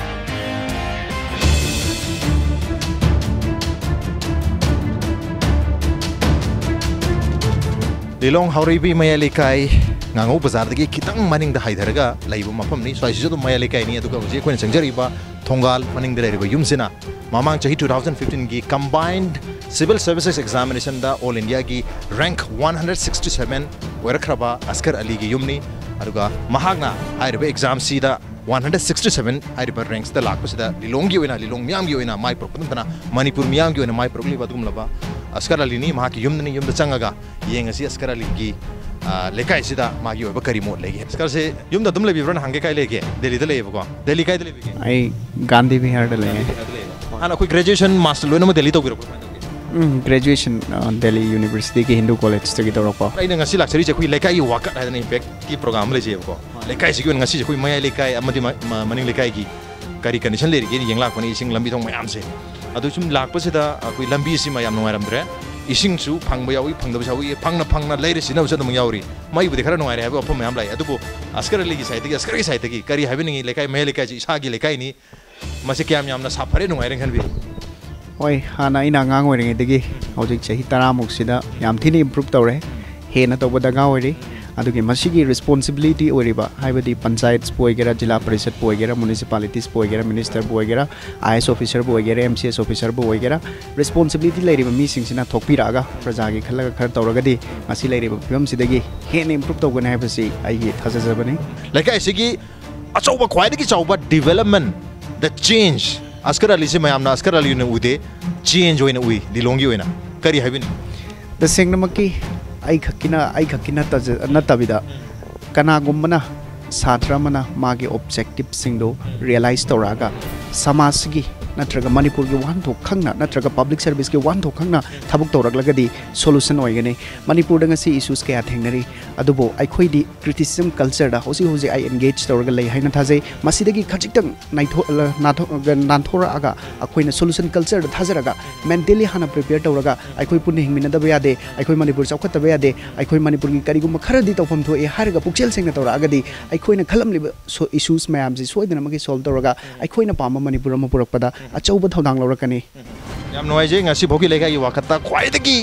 ꯂꯤꯂꯣꯡ ꯍꯥꯎꯔꯩꯕꯤ ꯃꯌꯥꯏ ꯂꯩꯀꯥꯏ, ꯉꯥꯉꯧ ꯕꯖꯥꯔꯗꯒꯤ ꯈꯤꯇꯪ ꯃꯅꯤꯡꯗ ꯍꯥꯏꯊꯔꯒ ꯂꯩꯕ ꯃꯐꯝꯅꯤ꯫ ꯁ꯭ꯋꯥꯏꯁꯤꯁꯨ ꯑꯗꯨꯝ ꯃꯌꯥꯏ ꯂꯩꯀꯥꯏꯅꯤ, ꯑꯗꯨꯒ ꯍꯧꯖꯤꯛ ꯑꯩꯈꯣꯏꯅ ꯆꯪꯖꯔꯤꯕ ꯊꯣꯡꯒꯥꯜ ꯃꯅꯤꯡꯗ ꯂꯩꯔꯤꯕ ꯌꯨꯝꯁꯤꯅ ꯃꯃꯥꯡ ꯆꯍꯤ two thousand fifteen ꯒꯤ combined civil services examination ꯗ all India ꯒꯤ rank one hundred sixty seven ꯑꯣꯏꯔꯛꯈ꯭ꯔꯕ ꯑꯁꯀꯔ ꯑꯂꯤꯒꯤ ꯌꯨꯝꯅꯤ꯫ ꯑꯗꯨꯒ ꯃꯍꯥꯛꯅ ꯍꯥꯏꯔꯤꯕ exam ꯁꯤꯗ one hundred sixty seven ꯍꯥꯏꯔꯤꯕ ranks ꯇ ꯂꯥꯛꯄꯁꯤꯗ ꯂꯤꯂꯣꯡꯒꯤ ꯑꯣꯏꯅ, ꯂꯤꯂꯣꯡ ꯃꯤꯌꯥꯝꯒꯤ ꯑꯣꯏꯅ ꯃꯥꯏ ꯄꯨꯔꯛꯄ ꯅꯠꯇꯅ ꯃꯅꯤꯄꯨꯔ ꯃꯤꯌꯥꯝꯒꯤ ꯑꯣꯏꯅ ꯃꯥꯏ ꯄꯨꯔꯛꯂꯤꯕ ꯑꯗꯨꯒꯨꯝꯂꯕ ꯑꯁꯀꯔ ꯑꯂꯤꯅꯤ꯫ ꯃꯍꯥꯛꯀꯤ ꯌꯨꯝꯗꯅꯤ꯫ ꯌꯨꯝꯗ ꯆꯪꯉꯒ ꯌꯦꯡꯉꯁꯤ ꯑꯁꯀꯔ ꯑꯂꯤꯒꯤ, ꯑ, ꯂꯩꯀꯥꯏꯁꯤꯗ ꯃꯥꯒꯤ ꯑꯣꯏꯕ ꯀꯔꯤ ꯃꯣꯠ ꯂꯩꯒꯦ꯫ ꯑꯁꯀꯔꯁꯦ ꯌꯨꯝꯗ ꯑꯗꯨꯝ ꯂꯩꯕꯤꯕ꯭ꯔꯥ? ꯅꯍꯥꯟꯒꯩ ꯀꯥꯏ ꯂꯩꯒꯦ? ꯗꯦꯜꯂꯤꯗ ꯂꯩꯌꯦꯕꯀꯣ꯫ ꯗꯦꯜꯂꯤ ꯀꯥꯏꯗ ꯂꯩꯕꯤꯒꯦ? ꯑꯩ ꯒꯥꯟꯙꯤ ꯕꯤꯍꯥꯔꯗ ꯂꯩꯌꯦ꯫ ꯍꯥꯟꯅ ꯑꯩꯈꯣꯏ graduation, master ꯂꯣꯏꯅꯃꯛ ꯗꯦꯜꯂꯤ ꯇꯧꯕꯤꯔꯛꯄ꯭ꯔꯥ? ꯎꯝ, graduation, ꯑ, ꯗꯦꯜꯂꯤ ꯌꯨꯅꯤꯚꯔꯁꯤꯇꯤꯒꯤ ꯍꯤꯟꯗꯨ ꯀꯣꯂꯦꯖꯇꯒꯤ ꯇꯧꯔꯛꯄ꯫ ꯑꯩꯅ ꯉꯁꯤ ꯂꯥꯛꯆꯔꯤꯁꯦ ꯑꯩꯈꯣꯏ ꯂꯩꯀꯥꯏꯒꯤ ꯋꯥꯀꯠ ꯍꯥꯏꯗꯅ Impact ꯀꯤ program ꯑꯃ ꯂꯩꯖꯩꯕꯀꯣ꯫ ꯂꯩꯀꯥꯏꯁꯤꯒꯤ ꯑꯣꯏꯅ ꯉꯁꯤꯁꯦ ꯑꯩꯈꯣꯏ ꯃꯌꯥꯏ ꯂꯩꯀꯥꯏ ꯑꯃꯗꯤ ꯃ-, ꯃ-, ꯃꯅꯤꯡ ꯂꯩꯀꯥꯏꯒꯤ ꯀꯔꯤ condition ꯂꯩꯔꯤꯒꯦꯅ ꯌꯦꯡ ꯂꯥꯛꯄꯅꯤ, ꯏꯁꯤꯡ ꯂꯝꯕꯤ ꯊꯣꯡ ꯃꯌꯥꯝꯁꯦ꯫ ꯑꯗꯨ ꯁꯨꯝ ꯂꯥꯛꯄꯁꯤꯗ ꯑꯩꯈꯣꯏ ꯂꯝꯕꯤꯁꯤꯃ ꯌꯥꯝ ꯅꯨꯡꯉꯥꯏꯔꯝꯗ꯭ꯔꯦ꯫ ꯏꯁꯤꯡꯁꯨ ꯐꯪꯕ ꯌꯥꯎꯏ, ꯐꯪꯗꯕꯁꯨ ꯌꯥꯎꯏ, ꯐꯪꯅ ꯐꯪꯅ ꯂꯩꯔ ꯁꯤꯖꯤꯟꯅꯕꯁꯨ ꯑꯗꯨꯝ ꯌꯥꯎꯔꯤ꯫ ꯃꯩꯕꯨꯗꯤ ꯈꯔ ꯅꯨꯡꯉꯥꯏꯔꯦ ꯍꯥꯏꯕ ꯋꯥꯐꯝ ꯃꯌꯥꯝ ꯂꯥꯛꯏ꯫ ꯑꯗꯨꯕꯨ ꯑꯁꯀꯔ ꯑꯂꯤꯒꯤ side ꯇꯒꯤ, ꯑꯁꯀꯔꯒꯤ side ꯇꯒꯤ ꯀꯔꯤ ꯍꯥꯏꯕꯤꯅꯤꯡꯉꯤ? ꯂꯩꯀꯥꯏ, ꯃꯌꯥꯏ ꯂꯩꯀꯥꯏꯁꯤ ꯏꯁꯥꯒꯤ ꯂꯩꯀꯥꯏꯅꯤ, ꯃꯁꯤ ꯀꯌꯥꯝ ꯌꯥꯝꯅ ꯁꯥꯐꯔꯦ, ꯅꯨꯡꯉꯥꯏꯔꯦ ꯈꯟꯕꯤ? ꯍꯣꯏ, ꯍꯥꯟꯅ ꯑꯩꯅ ꯑꯉꯥꯡ ꯑꯣꯏꯔꯤꯉꯩꯗꯒꯤ ꯍꯧꯖꯤꯛ ꯆꯍꯤ ꯇꯔꯥꯃꯨꯛꯁꯤꯗ ꯌꯥꯝ ꯊꯤꯅ improve ꯇꯧꯔꯦ꯫ ꯍꯦꯟꯅ ꯇꯧꯕ ꯗꯔꯀꯥꯔ ꯑꯣꯏꯔꯤ꯫ ꯑꯗꯨꯒꯤ ꯃꯁꯤꯒꯤ responsibility ꯑꯣꯏꯔꯤꯕ, ꯍꯥꯏꯕꯗꯤ ꯄꯟꯆꯥꯌꯠꯄꯨ ꯑꯣꯏꯒꯦꯔꯥ, ꯖꯤꯂꯥ ꯄꯔꯤꯁꯠꯄꯨ ꯑꯣꯏꯒꯦꯔꯥ, municipalities ꯄꯨ ꯑꯣꯏꯒꯦꯔꯥ, minister ꯕꯨ ꯑꯣꯏꯒꯦꯔꯥ, IAS officer ꯕꯨ ꯑꯣꯏꯒꯦꯔꯥ, MCS officer ꯕꯨ ꯑꯣꯏꯒꯦꯔꯥ, responsibility ꯂꯩꯔꯤꯕ ꯃꯤꯁꯤꯡꯁꯤꯅ ꯊꯣꯛꯄꯤꯔꯛꯑꯒ ꯄ꯭ꯔꯖꯥꯒꯤ ꯈꯜꯂꯒ ꯈꯔ ꯇꯧꯔꯒꯗꯤ ꯉꯁꯤ ꯂꯩꯔꯤꯕ ꯐꯤꯕꯝꯁꯤꯗꯒꯤ ꯍꯦꯟꯅ improve ꯇꯧꯒꯅꯤ ꯍꯥꯏꯕꯁꯤ ꯑꯩꯒꯤ ꯊꯥꯖꯖꯕꯅꯤ꯫ ꯂꯩꯀꯥꯏꯁꯤꯒꯤ ꯑꯆꯧꯕ, ꯈ꯭ꯋꯥꯏꯗꯒꯤ ꯆꯥꯎꯕ development, the change, ꯑꯁꯀꯔ ꯑꯂꯤꯁꯤ ꯃꯌꯥꯝꯅ ꯑꯁꯀꯔ ꯑꯂꯤ ꯑꯣꯏꯅ ꯎꯗꯦ, change ꯑꯣꯏꯅ ꯎꯏ꯫ ꯂꯤꯂꯣꯡꯒꯤ ꯑꯣꯏꯅ ꯀꯔꯤ ꯍꯥꯏꯕꯤꯅꯤ? ꯇꯁꯦꯡꯅꯃꯛꯀꯤ ꯑꯩꯈꯛꯀꯤꯅ, ꯑꯩꯈꯛꯀꯤ ꯅꯠꯇꯖ-, ꯅꯠꯇꯕꯤꯗ ꯀꯅꯥꯒꯨꯝꯕꯅ, ꯁꯥꯇ꯭ꯔ ꯑꯃꯅ ꯃꯥꯒꯤ objective ꯁꯤꯡꯗꯨ realize ꯇꯧꯔꯛꯑꯒ ꯁꯃꯥꯖꯁꯤꯒꯤ ꯅꯠꯇ꯭ꯔꯒ ꯃꯅꯤꯄꯨꯔꯒꯤ ꯋꯥꯍꯟꯊꯣꯛ ꯈꯪꯅ ꯅꯠꯇ꯭ꯔꯒ public service ꯀꯤ ꯋꯥꯍꯟꯊꯣꯛ ꯈꯪꯅ ꯊꯕꯛ ꯇꯧꯔꯛꯂꯒꯗꯤ solution ꯑꯣꯏꯒꯅꯤ꯫ ꯃꯅꯤꯄꯨꯔꯗ ꯉꯁꯤ issues ꯀꯌꯥ ꯊꯦꯡꯅꯔꯤ, ꯑꯗꯨꯕꯨ ꯑꯩꯈꯣꯏꯗꯤ criticism culture ꯗ ꯍꯧꯖꯤꯛ ꯍꯧꯖꯤꯛ ꯑꯩ engage ꯇꯧꯔꯒ ꯂꯩ ꯍꯥꯏꯅ ꯊꯥꯖꯩ꯫ ꯃꯁꯤꯗꯒꯤ ꯈꯖꯤꯛꯇꯪ ꯅꯥꯏꯊꯣꯛ-, ꯅꯥꯊꯣꯛ-, ꯅꯥꯟꯊꯣꯔꯛꯑꯒ ꯑꯩꯈꯣꯏꯅ solution culture ꯗ ꯊꯥꯖꯔꯒ mentally ꯍꯥꯟꯅ prepare ꯇꯧꯔꯒ ꯑꯩꯈꯣꯏ ꯄꯨꯟꯅ ꯍꯤꯡꯃꯤꯟꯅꯗꯕ ꯌꯥꯗꯦ, ꯑꯩꯈꯣꯏ ꯃꯅꯤꯄꯨꯔ ꯆꯥꯎꯈꯠꯇꯕ ꯌꯥꯗꯦ, ꯑꯩꯈꯣꯏ ꯃꯅꯤꯄꯨꯔꯒꯤ ꯀꯔꯤꯒꯨꯝꯕ ꯈꯔꯗꯤ ꯇꯧꯐꯝ ꯊꯣꯛꯑꯦ ꯍꯥꯏꯔꯒ ꯄꯨꯛꯆꯦꯜ ꯁꯦꯡꯅ ꯇꯧꯔꯛꯑꯒꯗꯤ ꯑꯩꯈꯣꯏꯅ ꯈꯜꯂꯝꯂꯤꯕ so-, issues ꯃꯌꯥꯝꯁꯤ ꯁꯣꯏꯗꯅꯃꯛꯀꯤ solve ꯇꯧꯔꯒ ꯑꯩꯈꯣꯏꯅ ꯄꯥꯝꯕ ꯃꯅꯤꯄꯨꯔ ꯑꯃ ꯄꯨꯔꯛꯄꯗ ꯑꯆꯧꯕ ꯊꯧꯗꯥꯡ ꯂꯧꯔꯛꯀꯅꯤ꯫ ꯌꯥꯝ ꯅꯨꯡꯉꯥꯏꯖꯩ꯫ ꯉꯁꯤꯐꯥꯎꯒꯤ ꯂꯩꯀꯥꯏꯒꯤ ꯋꯥꯀꯠꯇ ꯈ꯭ꯋꯥꯏꯗꯒꯤ,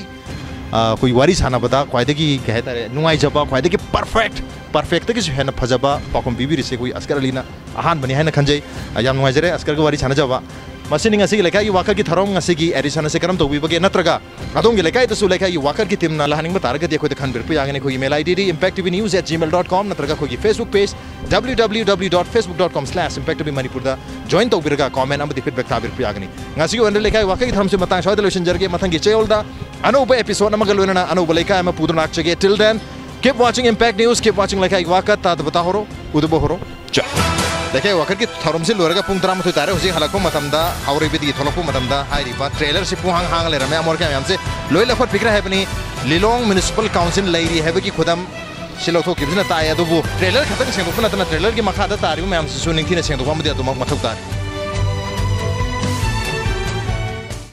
ꯑ, ꯑꯩꯈꯣꯏ ꯋꯥꯔꯤ ꯁꯥꯟꯅꯕꯗ ꯈ꯭ꯋꯥꯏꯗꯒꯤ, ꯀꯩ ꯍꯥꯏꯇꯥꯔꯦ, ꯅꯨꯡꯉꯥꯏꯖꯕ, ꯈ꯭ꯋꯥꯏꯗꯒꯤ perfect, perfect ꯇꯒꯤꯁꯨ ꯍꯦꯟꯅ ꯐꯖꯕ ꯄꯥꯎꯈꯨꯝ ꯄꯤꯕꯤꯔꯤꯁꯦ ꯑꯩꯈꯣꯏ ꯑꯁꯀꯔ ꯑꯂꯤꯅ ꯑꯍꯥꯟꯕꯅꯤ ꯍꯥꯏꯅ ꯈꯟꯖꯩ꯫ ꯑ, ꯌꯥꯝ ꯅꯨꯡꯉꯥꯏꯖꯔꯦ ꯑꯁꯀꯔꯒ ꯋꯥꯔꯤ ꯁꯥꯟꯅꯖꯕ꯫ ꯃꯁꯤꯅꯤ ꯉꯁꯤꯒꯤ ꯂꯩꯀꯥꯏꯒꯤ ꯋꯥꯀꯠꯀꯤ ꯊꯧꯔꯝ, ꯉꯁꯤꯒꯤ edition ꯑꯁꯤ ꯀꯔꯝ ꯇꯧꯕꯤꯕꯒꯦ? ꯅꯠꯇ꯭ꯔꯒ ꯑꯗꯣꯝꯒꯤ ꯂꯩꯀꯥꯏꯗꯁꯨ ꯂꯩꯀꯥꯏꯒꯤ ꯋꯥꯀꯠꯀꯤ teamꯅ ꯂꯥꯛꯍꯟꯅꯤꯡꯕ ꯇꯥꯔꯒꯗꯤ ꯑꯩꯈꯣꯏꯗ ꯈꯟꯕꯤꯔꯛꯄ ꯌꯥꯒꯅꯤ꯫ ꯑꯩꯈꯣꯏꯒꯤ mail IDꯗꯤ impact T V news at gmail dot com ꯅꯠꯇ꯭ꯔꯒ ꯑꯩꯈꯣꯏꯒꯤ Facebook page W W W dot facebook dot com slash impact T V Manipurꯗ join ꯇꯧꯕꯤꯔꯒ comment ꯑꯃꯗꯤ feedback ꯊꯥꯕꯤꯔꯛꯄ ꯌꯥꯒꯅꯤ꯫ ꯉꯁꯤꯒꯤ ꯑꯣꯏꯅ ꯂꯩꯀꯥꯏ ꯋꯥꯀꯠꯀꯤ ꯊꯧꯔꯝꯁꯤ ꯃꯇꯥꯡ ꯁ꯭ꯋꯥꯏꯗ ꯂꯣꯏꯁꯤꯟꯖꯔꯒꯦ꯫ ꯃꯊꯪꯒꯤ ꯆꯌꯣꯜꯗ ꯑꯅꯧꯕ episode ꯑꯃꯒ ꯂꯣꯏꯅꯅ ꯑꯅꯧꯕ ꯂꯩꯀꯥꯏ ꯑꯃ ꯄꯨꯗꯨꯅ ꯂꯥꯛꯆꯒꯦ꯫ Till then, keep watching Impact News, keep watching ꯂꯩꯀꯥꯏꯒꯤ ꯋꯥꯀꯠ꯫ ꯇꯥꯗꯕ ꯇꯥꯍꯧꯔꯣ, ꯎꯗꯕ ꯍꯧꯔꯣ꯫ ꯆꯥ꯫ ꯂꯩꯀꯥꯏ ꯋꯥꯀꯠꯀꯤ ꯊꯧꯔꯝꯁꯤ ꯂꯣꯏꯔꯒ ꯄꯨꯡ ꯇꯔꯥꯃꯥꯊꯣꯏ ꯇꯥꯔꯦ꯫ ꯍꯧꯖꯤꯛ ꯍꯜꯂꯛꯄ ꯃꯇꯝꯗ, ꯍꯥꯎꯔꯩꯕꯤꯗꯒꯤ ꯊꯣꯛꯂꯛꯄ ꯃꯇꯝꯗ ꯍꯥꯏꯔꯤꯕ trailerꯁꯤ ꯄꯨꯡꯍꯥꯡ ꯍꯥꯡꯉ ꯂꯩꯔꯝꯃꯦ꯫ ꯑꯃꯣꯠ ꯑꯀꯥꯏ ꯃꯌꯥꯝꯁꯦ ꯂꯣꯏ ꯂꯧꯈꯠꯄꯤꯈ꯭ꯔꯦ ꯍꯥꯏꯕꯅꯤ꯫ ꯂꯤꯂꯣꯡ Municipal Council ꯂꯩꯔꯤ ꯍꯥꯏꯕꯒꯤ ꯈꯨꯗꯝ ꯁꯤ ꯂꯧꯊꯣꯛꯈꯤꯕꯁꯤꯅ ꯇꯥꯛꯑꯦ꯫ ꯑꯗꯨꯕꯨ trailer ꯈꯛꯇꯪ ꯁꯦꯡꯗꯣꯛꯄ ꯅꯠꯇꯅ trailerꯒꯤ ꯃꯈꯥꯗ ꯇꯥꯔꯤꯕ ꯃꯌꯥꯝꯁꯤꯁꯨ ꯅꯤꯡꯊꯤꯅ ꯁꯦꯡꯗꯣꯛꯄ ꯑꯃꯗꯤ ꯑꯗꯨꯃꯛ ꯃꯊꯧ ꯇꯥꯔꯤ꯫